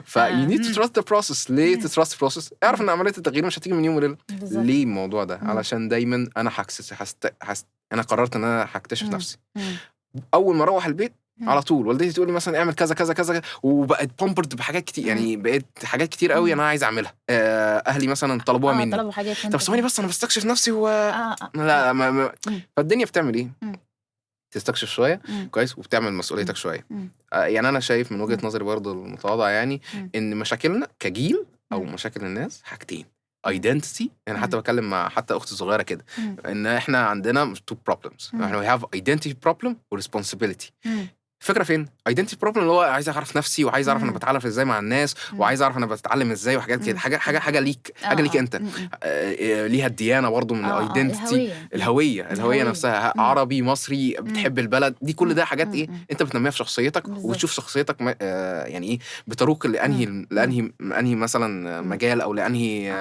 ف you need to trust the process. ليه ت trust process؟ اعرف ان عملية التغيير مش هتيجي من يوم وليلة. ليه الموضوع ده؟ علشان دايما انا انا قررت ان انا هكتشف نفسي. اول ما اروح البيت على طول والدتي تقول لي مثلا اعمل كذا كذا كذا، وبقت pampered بحاجات كتير، يعني بقيت حاجات كتير قوي انا عايز اعملها. اهلي مثلا طلبوها مني، طلبوا حاجات. طب ثواني بس انا بستكشف نفسي لا ما. فالدنيا بتعمل ايه؟ تستكشف شوية كويس، وبتعمل مسؤوليتك شوية. يعني انا شايف من وجهه نظري برضه المتواضعة، يعني ان مشاكلنا كجيل او مشاكل الناس حاجتين. identity. انا حتى بكلم مع حتى اختي الصغيرة كده، ان احنا عندنا two problems. احنا we have identity problem و responsibility. الفكرة فين؟ identity problem اللي هو عايز اعرف نفسي، وعايز اعرف انا بتعرف ازاي مع الناس، وعايز اعرف انا بتعلم ازاي، وحاجات كده، حاجه ليك، حاجة ليك انت. ليها الديانة برضو من identity، الهويه نفسها، عربي مصري، بتحب البلد دي، كل ده حاجات ايه انت بتنميها في شخصيتك، وبتشوف شخصيتك يعني ايه بتروق لانهي انهي مثلا مجال، او لانهي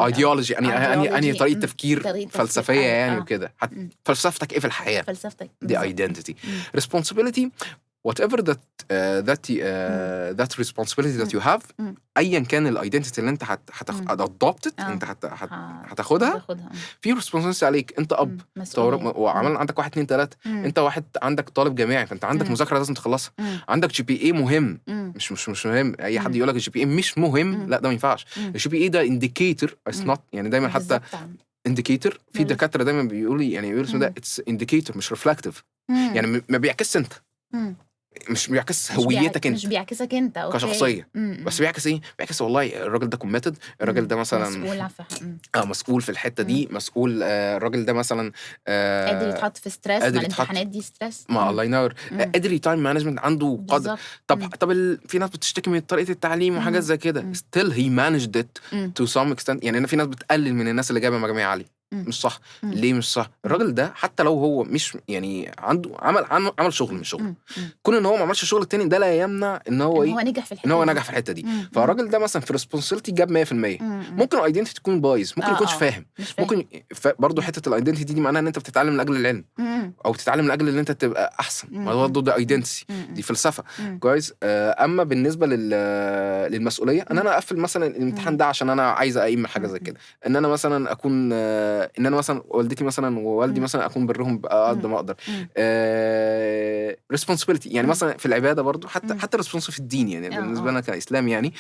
ايديولوجي، انهي طريقه تفكير فلسفية يعني وكده. فلسفتك ايه في الحياه، فلسفتك دي identity. responsibility whatever that that responsibility that you have، ايا كان ال identity اللي انت adopted، انت هتاخدها، في responsibility عليك. انت اب وعمل عندك 1 2 3، انت واحد عندك طالب جامعي، فانت عندك مذاكرة لازم تخلصها، عندك GPA مهم، مش مهم اي حد يقول لك ال GPA مش مهم، لا ده ما ينفعش. ال GPA ده indicator، it's not يعني دايما حتى indicator. في دكاترة دايما بيقولوا يعني بيقولوا اسمه ده it's indicator مش reflective، يعني ما بيعكسش انت، مش بيعكس هويتك انت، مش بيعكسك انت كشخصية، بس بيعكس ايه؟ بيعكس والله الراجل ده committed، الراجل ده مثلا مسؤول، مسؤول في الحتة دي، مسؤول، الراجل ده مثلا قادر يتحط في stress، مع الامتحانات دي stress، ما الله ينور، قادر time management عنده قدر. طب في ناس بتشتكي من طريقه التعليم وحاجات زي كده، still he managed it to some extent. يعني انا في ناس بتقلل من الناس اللي جايبه مجاميع عالية، مش صح. ليه مش صح؟ الراجل ده حتى لو هو مش يعني عنده عمل شغل من شغله، كون ان هو ما عملش الشغل التاني ده لا يمنع ان هو ايه، ان هو نجح في الحتة دي. فالراجل ده مثلا في responsibility جاب 100%. ممكن ال identity تكون بايظ، ممكن يكونش فاهم، ممكن برضه حتة ال identity دي معناها ان انت بتتعلم لاجل العلم، او بتتعلم لاجل ان انت تبقى احسن، ما برضه ده identity، دي فلسفة. كويس. اما بالنسبة للمسؤولية، ان انا اقفل مثلا الامتحان ده عشان انا عايز اقيم حاجة زي كده، ان انا مثلا اكون، ان انا مثلا والدتي مثلا ووالدي مثلا اكون برهم قد ما اقدر. responsibility يعني مثلا في العبادة برضو، حتى responsibility في الدين، يعني بالنسبة لنا كاسلام، يعني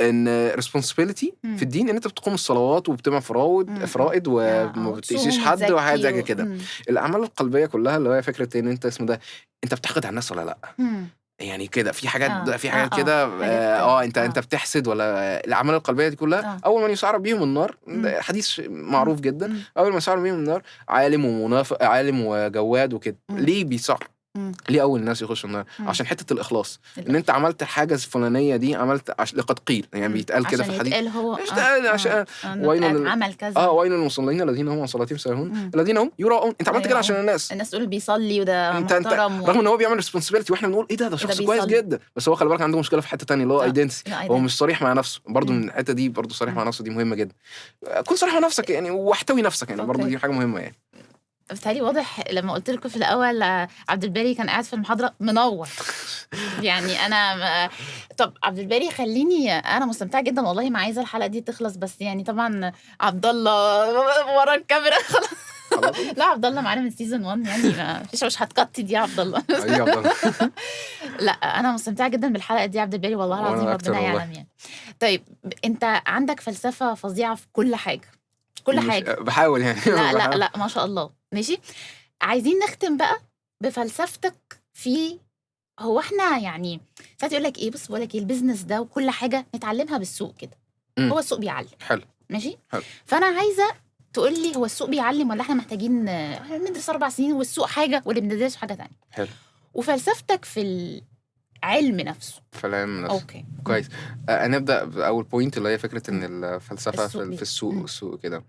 ان responsibility في الدين ان انت بتقوم الصلوات وبتعمل فرائض وما بتأذيش حد وحاجات زي كده. الاعمال القلبية كلها اللي هي فكرة ان انت اسمه ده انت بتحقد على الناس ولا لا، يعني كده في حاجات في حاجات كده انت بتحسد ولا. الاعمال القلبية دي كلها اول من يسعر بيهم النار، حديث معروف جدا، اول ما يسعر بيهم النار عالم ومنافق، عالم وجواد وكده. ليه بيسعر؟ ليه اول الناس يخشوا النار؟ عشان حتة الاخلاص، ان انت عملت الحاجة الفلانية دي، عملت لقد قيل، يعني بيتقال كده في الحديث، عشان ويل عمل كذا، ويل للمصلين الذين هم عن صلاتهم ساهون الذين هم يراءون. انت عملت كده عشان الناس تقول بيصلي وده محترم، رغم ان هو بيعمل responsibility، واحنا بنقول ايه ده شخص كويس جدا، بس هو خلي بالك عنده مشكلة في حتة تانية اللي هو identity، هو مش صريح مع نفسه برضو. من الحتة دي برضو صريح مع نفسه دي مهمة جدا. كن صريح مع نفسك يعني، واحتوي نفسك يعني، برضو دي حاجة مهمة يعني. بتهيألي واضح لما قلت لكم في الأول عبد الباري كان قاعد في المحاضرة منور يعني أنا. طب عبد الباري خليني، أنا مستمتعة جدا والله، ما عايزة الحلقة دي تخلص، بس يعني طبعا عبد الله ورا الكاميرا خلاص. لا عبد الله معانا من season 1 يعني، ما فيش، مش هتقطي دي يا عبد الله. لا أنا مستمتعة جدا بالحلقة دي يا عبد الباري والله العظيم، ربنا يعلم يعني. طيب أنت عندك فلسفة فظيعة في كل حاجة، كل حاجة بحاول يعني. لا لا لا ما شاء الله. ماشي، عايزين نختم بقى بفلسفتك في، هو احنا يعني ساعات يقول لك ايه، بص بقول لك ايه، ال business ده وكل حاجة نتعلمها بالسوق كده، هو السوق بيعلم. حلو، ماشي. حلو. فانا عايزه تقول لي هو السوق بيعلم ولا احنا محتاجين ندرس 4 سنين والسوق حاجة واللي بندرسه حاجة تانية؟ حلو. وفلسفتك في العلم نفسه. في العلم نفسه. okay كويس. نبدا باول point اللي هي فكرة ان الفلسفة في السوق والسوق كده.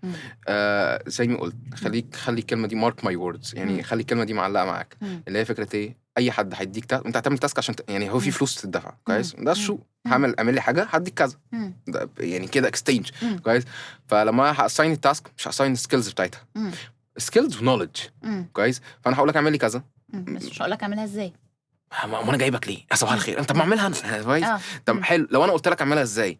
زي ما قلت، خلي الكلمة دي mark my words، يعني خلي الكلمة دي معلقه معاك، اللي هي فكرة ايه، اي حد هيديك انت هتعمل task عشان يعني هو في فلوس تدفع. كويس، ده السوق، اعمل لي حاجة هديك كذا، ده يعني كده exchange. كويس. فلما ه assign ال task مش ه assign ال skills بتاعتها، skills و knowledge. كويس. فانا هقول لك اعمل لي كذا، بس مش هقول لك اعملها ازاي. ما انا جايبك ليه؟ صباح الخير، انت ما اعملها انا. كويس. طب حلو، لو انا قلت لك اعملها ازاي،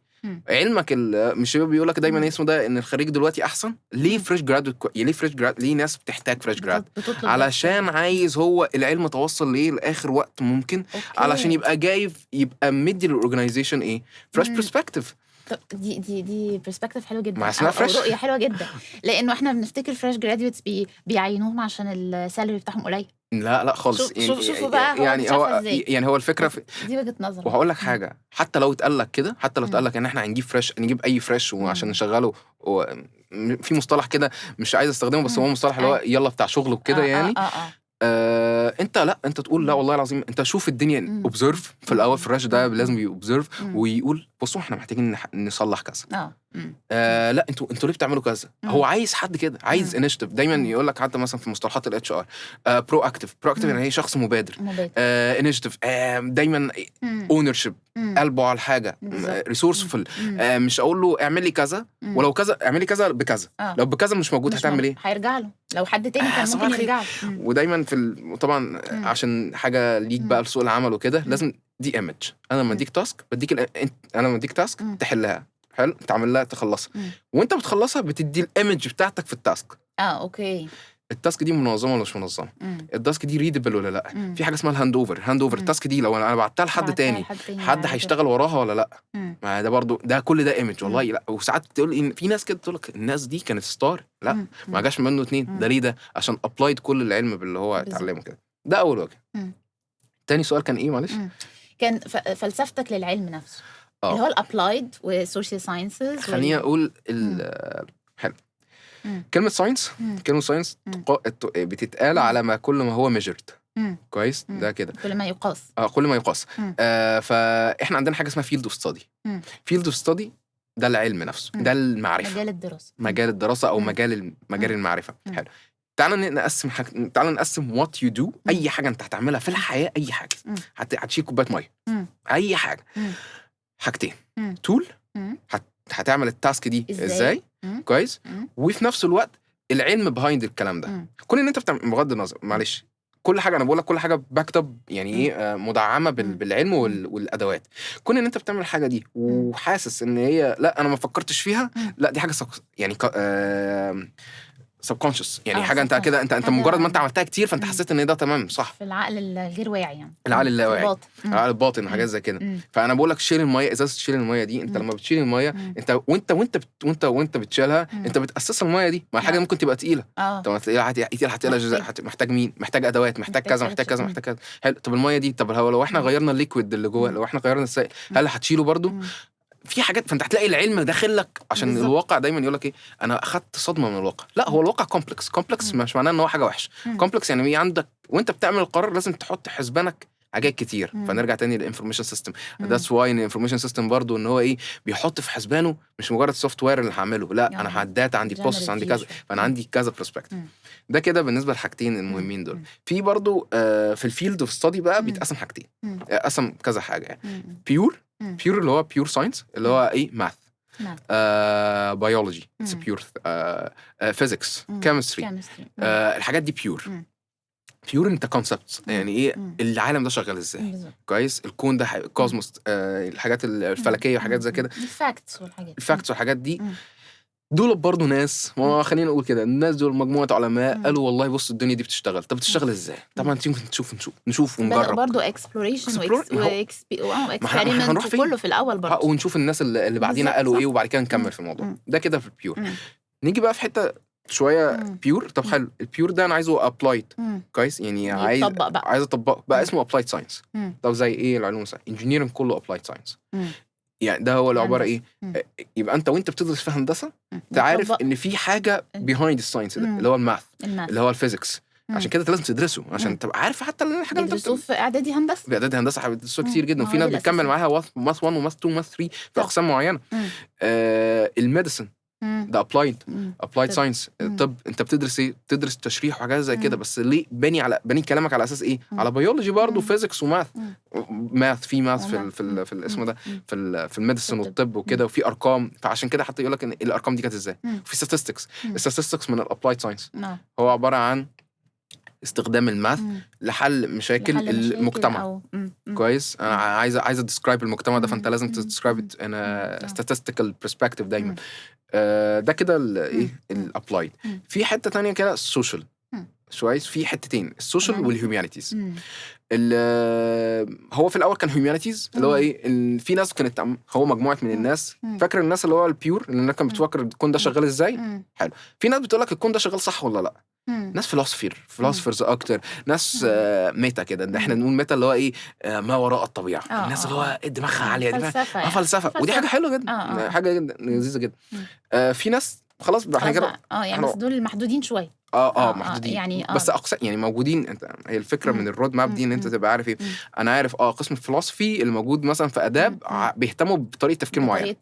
علمك مش بيقول لك دايما اسمه ده ان الخريج دلوقتي احسن؟ ليه fresh graduate؟ ليه fresh grad؟ ليه ناس بتحتاج fresh grad؟ علشان عايز هو العلم توصل ليه لاخر وقت ممكن. okay. علشان يبقى جايب، يبقى مدي لل organization ايه، fresh perspective. طب دي perspective حلو جدا، أو رؤية حلوة جدا، لانه احنا بنفتكر fresh graduates بيعينوهم عشان ال salary بتاعهم قليل. لا لا خالص. شوف شوفوا بقى هو يعني بيشوفها هو ازاي. يعني هو الفكرة في دي وجهه نظره. وهقول لك حاجة، حتى لو اتقال لك كده، حتى لو اتقال لك ان احنا هنجيب fresh، نجيب اي fresh وعشان نشغله في مصطلح كده مش عايز استخدمه، بس هو مصطلح اللي هو يلا بتاع شغل وكده يعني. انت لا، انت تقول لا والله العظيم، انت شوف الدنيا observe في الاول، fresh ده لازم ي observe ويقول بصوا احنا محتاجين نصلح كذا. لا انتوا ليه بتعملوا كذا؟ هو عايز حد كده، عايز initiative دايما. يقول لك حتى مثلا في مصطلحات ال HR proactive، proactive يعني هي شخص مبادر، initiative دايما، ownership، قلبه على الحاجه، resourceful. مش اقول له اعمل لي كذا، ولو كذا اعمل لي كذا بكذا، لو بكذا مش موجود هتعمل ايه؟ هيرجع له، لو حد تاني كان ممكن يرجع له. ودايما في طبعا عشان حاجة ليك بقى لسوق العمل وكده، لازم دي image. انا لما اديك task بديك انا لما اديك task تحلها حلو، تعمل لها تخلصها، وانت بتخلصها بتدي ال image بتاعتك في ال task. okay. ال task دي منظمة ولا مش منظمة؟ ال task دي readable ولا لا؟ في حاجة اسمها ال handover. handover ال task دي لو انا بعتها لحد تاني، حد هيشتغل وراها ولا لا؟ ما ده برضو، ده كل ده image والله. لا، وساعات تقول ان في ناس كده تقول لك الناس دي كانت star، لا ما جاش منه اتنين. ده ليه؟ ده عشان applied كل العلم باللي هو اتعلمه كده. ده اول وجه. تاني سؤال كان ايه معلش؟ كان فلسفتك للعلم نفسه، اللي هو ال applied وال social sciences. خليني اقول حلو. كلمة science، كلمة science بتتقال على ما كل ما هو measured. كويس، ده كده كل ما يقاس. كل ما يقاس. فاحنا عندنا حاجة اسمها field of study. field of study ده العلم نفسه، ده المعرفة، مجال الدراسة، مجال الدراسة او مجال المعرفة. حلو. تعال نقسم تعال نقسم what you do. اي حاجة انت هتعملها في الحياة، اي حاجة، هتشيل كوباية مية، اي حاجة، حاجتين: tool هتعمل ال task دي ازاي، كويس، وفي نفس الوقت العلم behind الكلام ده. كل ان انت بتعمل، بغض النظر معلش، كل حاجة انا بقول لك كل حاجة backed up، يعني ايه، مدعمه بالعلم والادوات. كون ان انت بتعمل الحاجة دي وحاسس ان هي لا انا ما فكرتش فيها، لا دي حاجة يعني subconscious، يعني حاجة انت كده انت مجرد ما انت عملتها كتير فانت حسيت ان ده تمام صح، في العقل الغير واعي، يعني العقل اللاواعي، العقل الباطن، حاجات زي كده. فانا بقول لك شيل المية، ازازة شيل المية دي، انت لما بتشيل المية انت وانت وانت وانت وانت بتشيلها انت بتاسس المية دي، ما حاجة ممكن تبقى تقيلة. طب تقيلة هتقيله، محتاج مين؟ محتاج ادوات، محتاج كذا، محتاج كذا، محتاج كذا. حلو. طب المية دي، طب لو احنا غيرنا ال liquid اللي جوه، لو احنا غيرنا السائل، هل هتشيله برضو؟ في حاجات. فانت هتلاقي العلم داخل لك، عشان بالزبط. الواقع دايما يقول لك ايه، انا اخدت صدمة من الواقع. لا، هو الواقع complex. complex مش معناه ان هو حاجة وحشة. complex يعني ايه؟ عندك وانت بتعمل القرار لازم تحط حسبانك حاجات كتير. فنرجع تاني لل information system. that's why ان ال information system برضو ان هو ايه، بيحط في حسبانه مش مجرد software اللي هعمله، لا انا data عندي process، عندي كذا، فانا عندي كذا perspective. ده كده بالنسبة للحاجتين المهمين دول. في برضو في ال field of study بقى بيتقسم حاجتين، قسم كذا حاجة يعني. pure، pure اللي هو pure science، اللي هو ايه، math، biology، it's pure، physics، chemistry، الحاجات دي pure. pure انت concept، يعني ايه العالم ده شغال ازاي، كويس، الكون ده، cosmos، الحاجات الفلكية وحاجات زي كده، ال facts والحاجات، ال facts والحاجات دي. دول برضو ناس، ما خلينا نقول كده، الناس دول مجموعة علماء قالوا والله بص الدنيا دي بتشتغل، طب بتشتغل ازاي؟ طبعا انت ممكن نشوف ونجرب برضو exploration و experiment كله في الاول برضو، ونشوف الناس اللي بعدينا قالوا ايه، وبعد كده نكمل في الموضوع ده كده في ال pure. نيجي بقى في حتة شوية pure. طب حلو، ال pure ده انا عايزه applied، كويس، يعني عايز اطبقه بقى، اسمه applied science. طب زي ايه العلوم؟ engineering كله applied science. يعني ده هو اللي عبارة ايه، يبقى انت وانت بتدرس في هندسة تعرف ان في حاجة behind ال science ده، اللي هو ال math، اللي هو ال physics. عشان كده لازم تدرسه عشان تبقى عارف حتى الحاجة اللي انت بتدرسه في اعدادي هندسة. في اعدادي هندسة بتدرسوه كتير جدا، وفي ناس بتكمل معاها math 1 و math 2 و math 3 في اقسام معينة. ال medicine ده applied science. طب انت بتدرس ايه؟ بتدرس تشريح وحاجات زي كده، بس ليه باني كلامك على اساس ايه؟ على بيولوجي برضه، physics و math. math في math في في الاسم ده في ال medicine والطب وكده، وفي ارقام. فعشان كده حتى يقول لك ان الارقام دي كانت ازاي. في statistics. ال statistics من ال applied science، هو عبارة عن استخدام ال math لحل مشاكل المجتمع. كويس، انا عايز describe المجتمع ده، فانت لازم ت describe in a statistical perspective دايما. ده كده الايه ال applied. في حتة تانية كده ال social شوية، في حتتين، ال social وال humanities. هو في الاول كان humanities، اللي هو ايه، في ناس كانت، هو مجموعة من الناس، فاكر الناس اللي هو ال pure، اللي كانت بتفكر الكون ده شغال ازاي. حلو. في ناس بتقول لك الكون ده شغال صح ولا لا. ناس philosophers اكتر، ناس meta كده. ده احنا نقول meta اللي هو ايه، ما وراء الطبيعة، الناس اللي هو دماغها عالية دي، فلسفة فلسفة، ودي حاجة حلوة جدا، حاجة جدا لذيذة جدا. في ناس خلاص بقى احنا كده يعني بس دول محدودين شوية. محدودين يعني، بس اقصى يعني موجودين. انت هي الفكرة من ال road map دي ان انت تبقى عارف ايه. انا عارف قسم ال philosophy اللي موجود مثلا في اداب بيهتموا بطريقة تفكير معينة،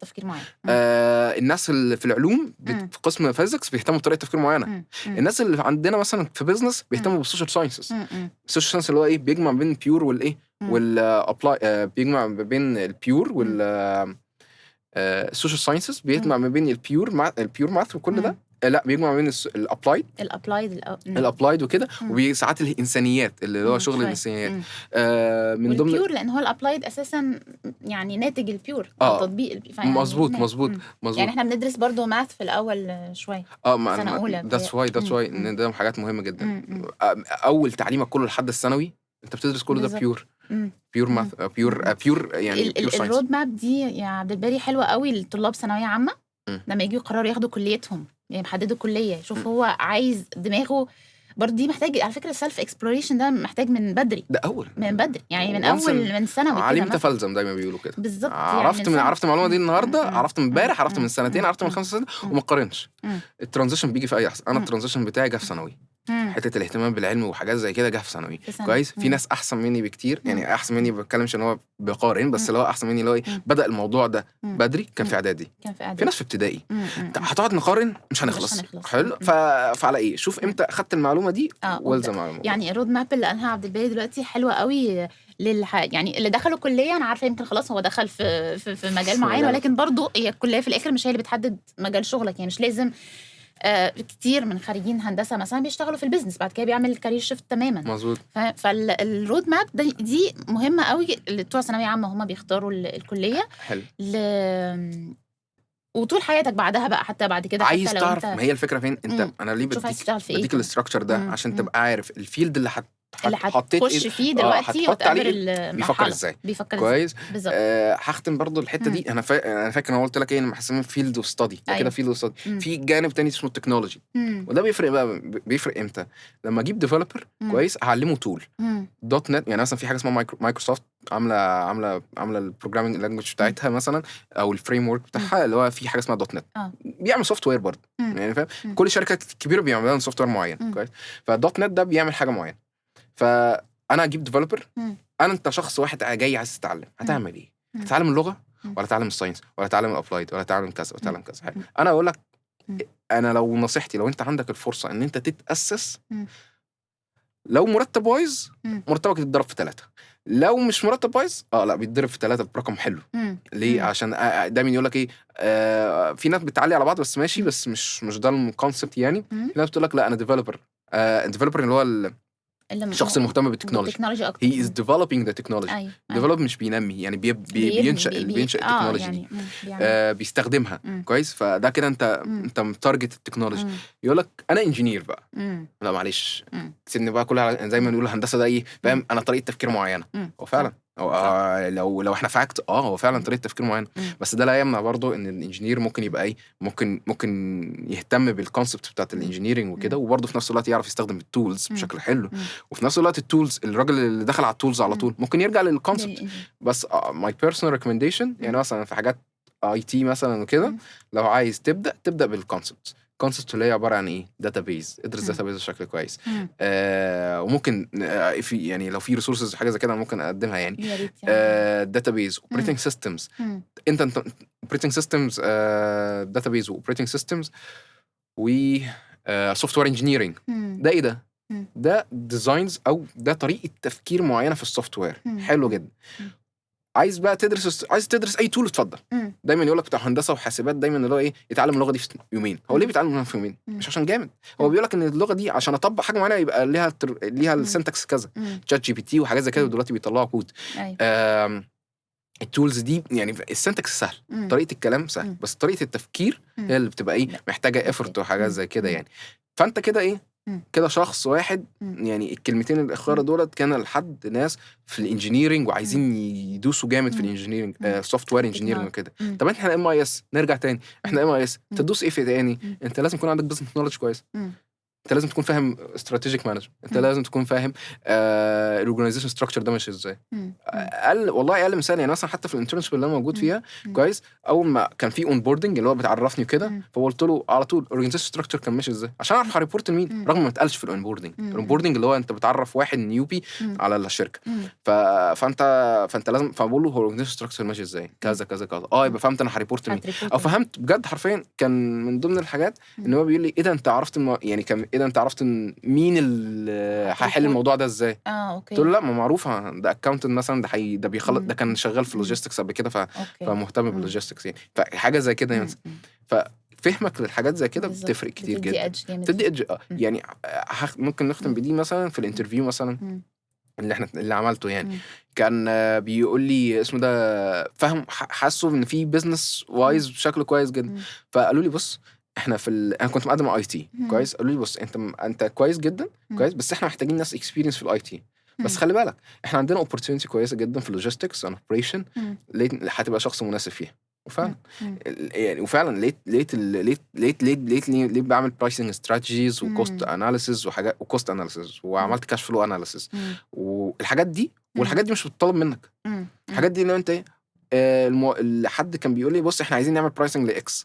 الناس اللي في العلوم في قسم physics بيهتموا بطريقة تفكير معينة. الناس اللي عندنا مثلا في business بيهتموا بال social sciences. ال social science اللي هو ايه، بيجمع بين pure والايه وال apply، بيجمع بين ال pure وال ال social sciences، بيجمع ما بين ال pure مع ال pure math وكل ده. لا بيجمع ما بين ال applied وكده، وساعات الانسانيات اللي هو شغل الانسانيات من ضمن ال pure، لان هو ال applied اساسا يعني ناتج ال pure او تطبيق يعني. مظبوط مظبوط مظبوط. يعني احنا بندرس برضو math في الاول شوية سنة اولى. that's why ان ده حاجات مهمة جدا. اول تعليمك كله لحد الثانوي انت بتدرس كل ده pure math، pure يعني pure science. ال road map دي يا عبد الباري حلوة قوي للطلاب ثانوية عامة لما يجوا يقرروا ياخدوا كليتهم، يعني يحددوا كليه، يشوف هو عايز دماغه برضه دي محتاج على فكرة ال self exploration ده محتاج من بدري، ده اول من بدري يعني من اول من ثانوي كده. علمت فلزم دايما بيقولوا كده بالظبط. عرفت يعني عرفت المعلومة دي النهارده، عرفت من امبارح، عرفت من سنتين، عرفت من 5 سنين، وما قارنش. ال transition بيجي في اي لحظة. انا ال transition بتاعي جه في ثانوي، حتة الاهتمام بالعلم وحاجات زي كده جه في ثانوي. كويس. في ناس احسن مني بكتير، يعني احسن مني، ما بتكلمش ان هو بقارن، بس اللي هو احسن مني اللي هو بدا الموضوع ده بدري، كان في اعدادي، في ناس في ابتدائي. هتقعد نقارن مش هنخلص. حلو. فعلى ايه، شوف امتى اخدت المعلومة دي والزم على الموضوع. يعني ال road map اللي قالها عبد الباري دلوقتي حلوة قوي يعني اللي دخلوا كليه، انا عارفه يمكن خلاص هو دخل في في مجال معين، ولكن برضو هي الكلية في الاخر مش هي اللي بتحدد مجال شغلك. يعني مش لازم كتير من خريجين هندسة مثلا بيشتغلوا في ال business، بعد كده بيعمل career shift تماما. مظبوط. فال road map دي مهمة قوي اللي بتوع ثانوية عامة هم بيختاروا الكلية. حلو. وطول حياتك بعدها بقى، حتى بعد كده عايز حتى لو تعرف انت ما هي الفكرة فين انت. انا ليه بديك ال structure ده عشان تبقى عارف ال field اللي هتخش فيه دلوقتي وتقابل بيفكر ازاي، كويس. هختم برضو الحتة دي. انا فاكر انا قلت لك ايه، انا محسن field of study كده، field of study. في جانب تاني اسمه ال technology، وده بيفرق بقى. بيفرق امتى؟ لما اجيب developer كويس اعلمه tool .NET. يعني مثلا في حاجة اسمها مايكروسوفت عامله عامله عامله ال programming language بتاعتها مثلا، او ال framework بتاعها اللي هو في حاجة اسمها .NET، بيعمل software برضه يعني فاهم. كل شركة كبيرة بيعملوا software معين. كويس. ف .NET ده بيعمل حاجة معينة. فانا اجيب developer. انا انت شخص واحد جاي عايز تتعلم، هتعمل ايه؟ هتتعلم اللغة ولا تتعلم ال science ولا تتعلم ال applied ولا تتعلم كذا ولا تتعلم كذا؟ انا اقول لك، انا لو نصيحتي، لو انت عندك الفرصة ان انت تتاسس، لو مرتب wise مرتبك يتضرب في 3، لو مش مرتب wise لا بيتضرب في 3 برقم حلو. ليه؟ عشان دايما يقول لك ايه، في ناس بتعلي على بعض بس ماشي، بس مش ده ال concept يعني. في ناس بتقول لك لا انا developer، developer اللي هو الشخص المهتم بال technology، he is developing the technology. develop مش بينمي يعني، بينشأ ال technology يعني دي، بيستخدمها. كويس. فده كده انت م target ال technology. يقول لك انا engineer بقى. لا معلش سيبني بقى كلها، زي ما نقول هندسة ده ايه، فاهم؟ انا طريقه تفكير معينة. هو فعلا لو احنا fact هو فعلا طريقه تفكير معينة، بس ده لا يمنع برضو ان ال engineer ممكن يبقى ايه، ممكن يهتم بال concept بتاعت ال engineering وكده، وبرضو في نفس الوقت يعرف يستخدم ال tools بشكل حلو. وفي نفس الوقت ال tools، الراجل اللي دخل على ال tools على طول ممكن يرجع لل concept. بس my personal recommendation، يعني مثلا في حاجات IT مثلا وكده، لو عايز تبدا بال concept. concept اللي هي عبارة عن ايه؟ database. ادرس database بشكل كويس. وممكن في يعني لو في resources حاجة زي كده ممكن اقدمها يعني. database، operating systems. انت operating systems، database و operating systems و software engineering. ده ايه ده؟ ده designs، او ده طريقه تفكير معينة في ال software. حلو جدا. عايز بقى تدرس، عايز تدرس اي tool اتفضل. دايما يقول لك بتاع هندسة وحاسبات دايما اللي هو ايه، يتعلم اللغة دي في يومين. هو ليه بيتعلم في يومين؟ مش عشان جامد، هو بيقول لك ان اللغة دي عشان اطبق حاجة معينة يبقى ليها ال syntax كذا، ChatGPT وحاجات زي كده، ودلوقتي بيطلعوا كود. ال tools دي يعني ال syntax سهل، طريقه الكلام سهل، بس طريقه التفكير هي اللي بتبقى ايه، محتاجه effort وحاجات زي كده يعني. فانت كده ايه، كده شخص واحد يعني الكلمتين الاخيرة دولت كان لحد ناس في ال engineering وعايزين يدوسوا جامد في ال engineering، software engineering وكده. طب احنا MIS، نرجع تاني، احنا MIS تدوس ايه في تاني؟ انت لازم يكون عندك business knowledge كويس. انت لازم تكون فاهم strategic management، انت لازم تكون فاهم ال organization structure ده ماشي ازاي. اقل والله اقل مثال يعني مثلا حتى في ال internship اللي انا موجود فيها، كويس، اول ما كان في onboarding اللي هو بتعرفني وكده، فقلت له على طول organization structure كان ماشي ازاي عشان اعرف ه report لمين، رغم ما اتقالش في ال onboarding. ال onboarding اللي هو انت بتعرف واحد newbie على الشركه، فانت لازم، فبقول له هو ال organization structure ماشي ازاي، كذا كذا كذا، يبقى فهمت انا ه report لمين، او فهمت بجد حرفيا. كان من ضمن الحاجات ان هو بيقول لي ايه ده انت عرفت يعني كان ايه ده انت عرفت مين اللي هيحل الموضوع ده ازاي. okay. قلت له لا ما معروفة، ده accountant مثلا، ده حي ده بيخلص، ده كان شغال في logistics قبل كده، فمهتم بال logistics يعني، فحاجه زي كده يعني. ففهمك للحاجات زي كده بتفرق كتير جدا، بتدي edge. يعني ممكن نختم بدي مثلا في ال interview مثلا اللي عملته يعني. كان بيقول لي اسمه ده فهم، حاسه ان في business wise بشكل كويس جدا. فقالوا لي بص احنا في انا كنت مقدم IT، كويس، قالوا لي بص انت كويس جدا، كويس، بس احنا محتاجين ناس experience في ال IT، بس خلي بالك احنا عندنا opportunity كويسة جدا في ال logistics and operation، هتبقى شخص مناسب فيها. وفعلا يعني وفعلا لقيت لقيت لقيت لقيت لقيت لقيت بعمل pricing strategies و cost analysis وحاجات و cost analysis، وعملت cash flow analysis والحاجات دي، والحاجات دي مش بتطلب منك. الحاجات دي ان انت ايه، حد كان بيقول لي بص احنا عايزين نعمل pricing ل X،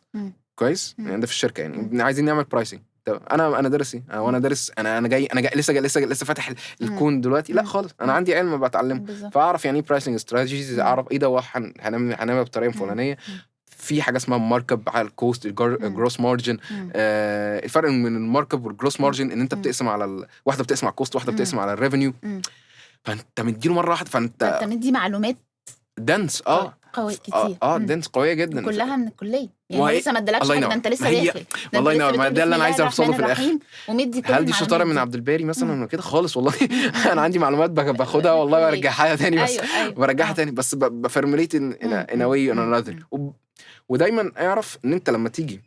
كويس، يعني ده في الشركة يعني عايزين نعمل pricing. طب انا دارس ايه؟ وانا دارس انا جاي لسه فاتح الكون دلوقتي، لا خالص، انا عندي علم بتعلمه، فاعرف يعني ايه pricing strategies، اعرف ايه ده هنعمل بطريقة فلانيه، في حاجة اسمها mark up على ال cost، ال gross margin. الفرق من ال mark up وال gross margin ان انت بتقسم على واحدة بتقسم على ال cost، واحدة بتقسم على ال revenue، فانت مديله مرة واحدة، فانت مدي معلومات dense قوي كتير، dense قوية جدا، كلها من الكلية يعني لسه ما ادالكش حاجة، انت لسه داخل. والله ينور، ما ده اللي انا عايز اوصله في الاخر. ومدي كل هل دي شطارة من عبد الباري مثلا ولا كده خالص؟ والله انا عندي معلومات باخدها والله برجعها تاني، بس برجعها تاني، بس ب formulate in a way or another. ودايما اعرف ان انت لما تيجي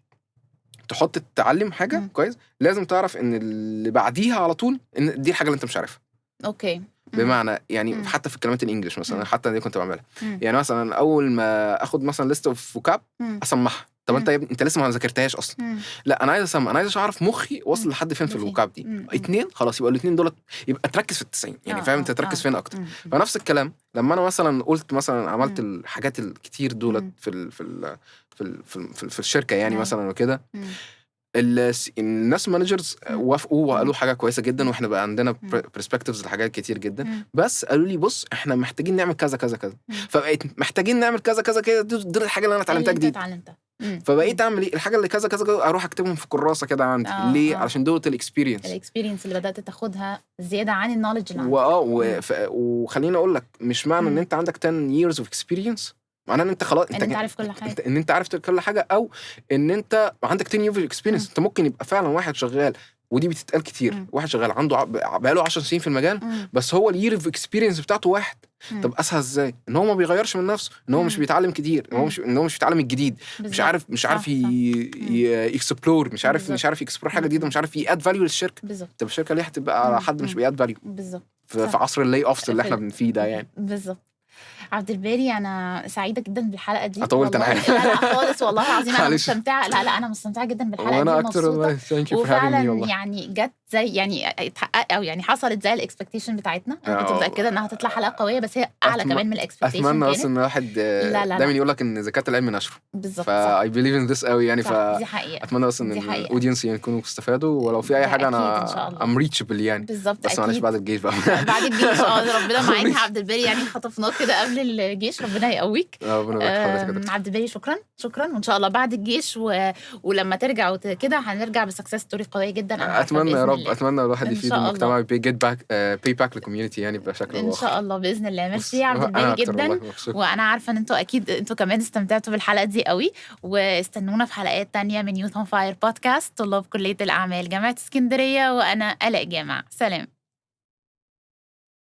تحط تتعلم حاجة كويس، لازم تعرف ان اللي بعديها على طول ان دي الحاجة اللي انت مش عارفها. okay. بمعنى يعني حتى في الكلمات ال English مثلا، حتى دي كنت بعملها. يعني مثلا اول ما اخد مثلا list of vocab اسمعها، طب انت يا ابني انت لسه ما ذاكرتهاش اصلا. لا انا عايز اسمع، انا عايز اعرف مخي وصل لحد فين في ال vocab دي. 2 خلاص، يبقى الاثنين دول يبقى تركز في 90 يعني، فاهم انت تركز فين اكتر. فنفس الكلام لما انا مثلا قلت مثلا عملت الحاجات الكتير دولت في ال في ال في ال في الشركة يعني مثلا وكده، الناس managers وافقوا وقالوا حاجة كويسة جدا، واحنا بقى عندنا perspectives لحاجات كتير جدا، بس قالوا لي بص احنا محتاجين نعمل كذا كذا كذا، فبقيت محتاجين نعمل كذا كذا كذا، دي الحاجة اللي انا اتعلمتها جديد، فبقيت اعمل ايه الحاجة اللي كذا كذا كذا، اروح اكتبهم في كراسة كده عندي. ليه؟ علشان دوت ال experience اللي بدات تاخدها زيادة عن ال knowledge اللي عندك. وخليني اقول لك مش معنى ان انت عندك 10 years of experience معناه ان انت خلاص انت عارف كل حاجة، ان انت عارف كل حاجة، او ان انت عندك 10 years experience. انت ممكن يبقى فعلا واحد شغال، ودي بتتقال كتير، واحد شغال عنده بقاله 10 سنين في المجال، بس هو ال year of experience بتاعته واحد. طب اسهل ازاي؟ ان هو ما بيغيرش من نفسه، ان هو مش بيتعلم كتير، ان هو مش بيتعلم الجديد، مش عارف ي explore، مش عارف ي explore حاجة جديدة، مش عارف ي add value للشركة. طب الشركة ليه هتبقى على حد مش بي add value؟ بالظبط، في عصر ال layoffs اللي احنا فيه ده يعني. بالظبط. عبد الباري انا سعيدة جدا بالحلقة دي. اطولت انا عارف. لا لا خالص والله العظيم انا مستمتعه. لا لا انا مستمتعه جدا بالحلقة دي، وانا اكتر والله. thank you for having me. والله يعني جت زي يعني اتحقق او يعني حصلت زي ال expectation بتاعتنا. انا كنت متاكدة انها هتطلع حلقة قوية، بس هي اعلى كمان من ال expectation. اتمنى اصلا ان الواحد دايما يقول لك ان زكاة العلم نشره. بالظبط. ف I believe in this قوي يعني. ف اتمنى اصلا ان ال audience يعني يكونوا استفادوا، ولو في اي حاجة انا I'm reachable يعني. بالظبط. بس معلش بعد الجيش بقى. بعد الجيش ربنا معاك يا عبد الباري، يعني خطفناك كده قبل الجيش، ربنا يقويك. ربنا يبارك حضرتك. عبد الباري شكرا شكرا، وان شاء الله بعد الجيش ولما ترجع كده هنرجع ب success story قوية جدا. انا اتمنى يا رب، اتمنى الواحد يفيد المجتمع، بي get back pay back لل community يعني بشكل ان شاء الله باذن الله. ميرسي يا عبد الباري جدا، وانا عارفه ان انتوا اكيد انتوا كمان استمتعتوا بالحلقة دي قوي، واستنونا في حلقات تانية من Youth on Fire podcast، طلاب كليه الاعمال جامعه اسكندرية، وانا آلاء جامع. سلام.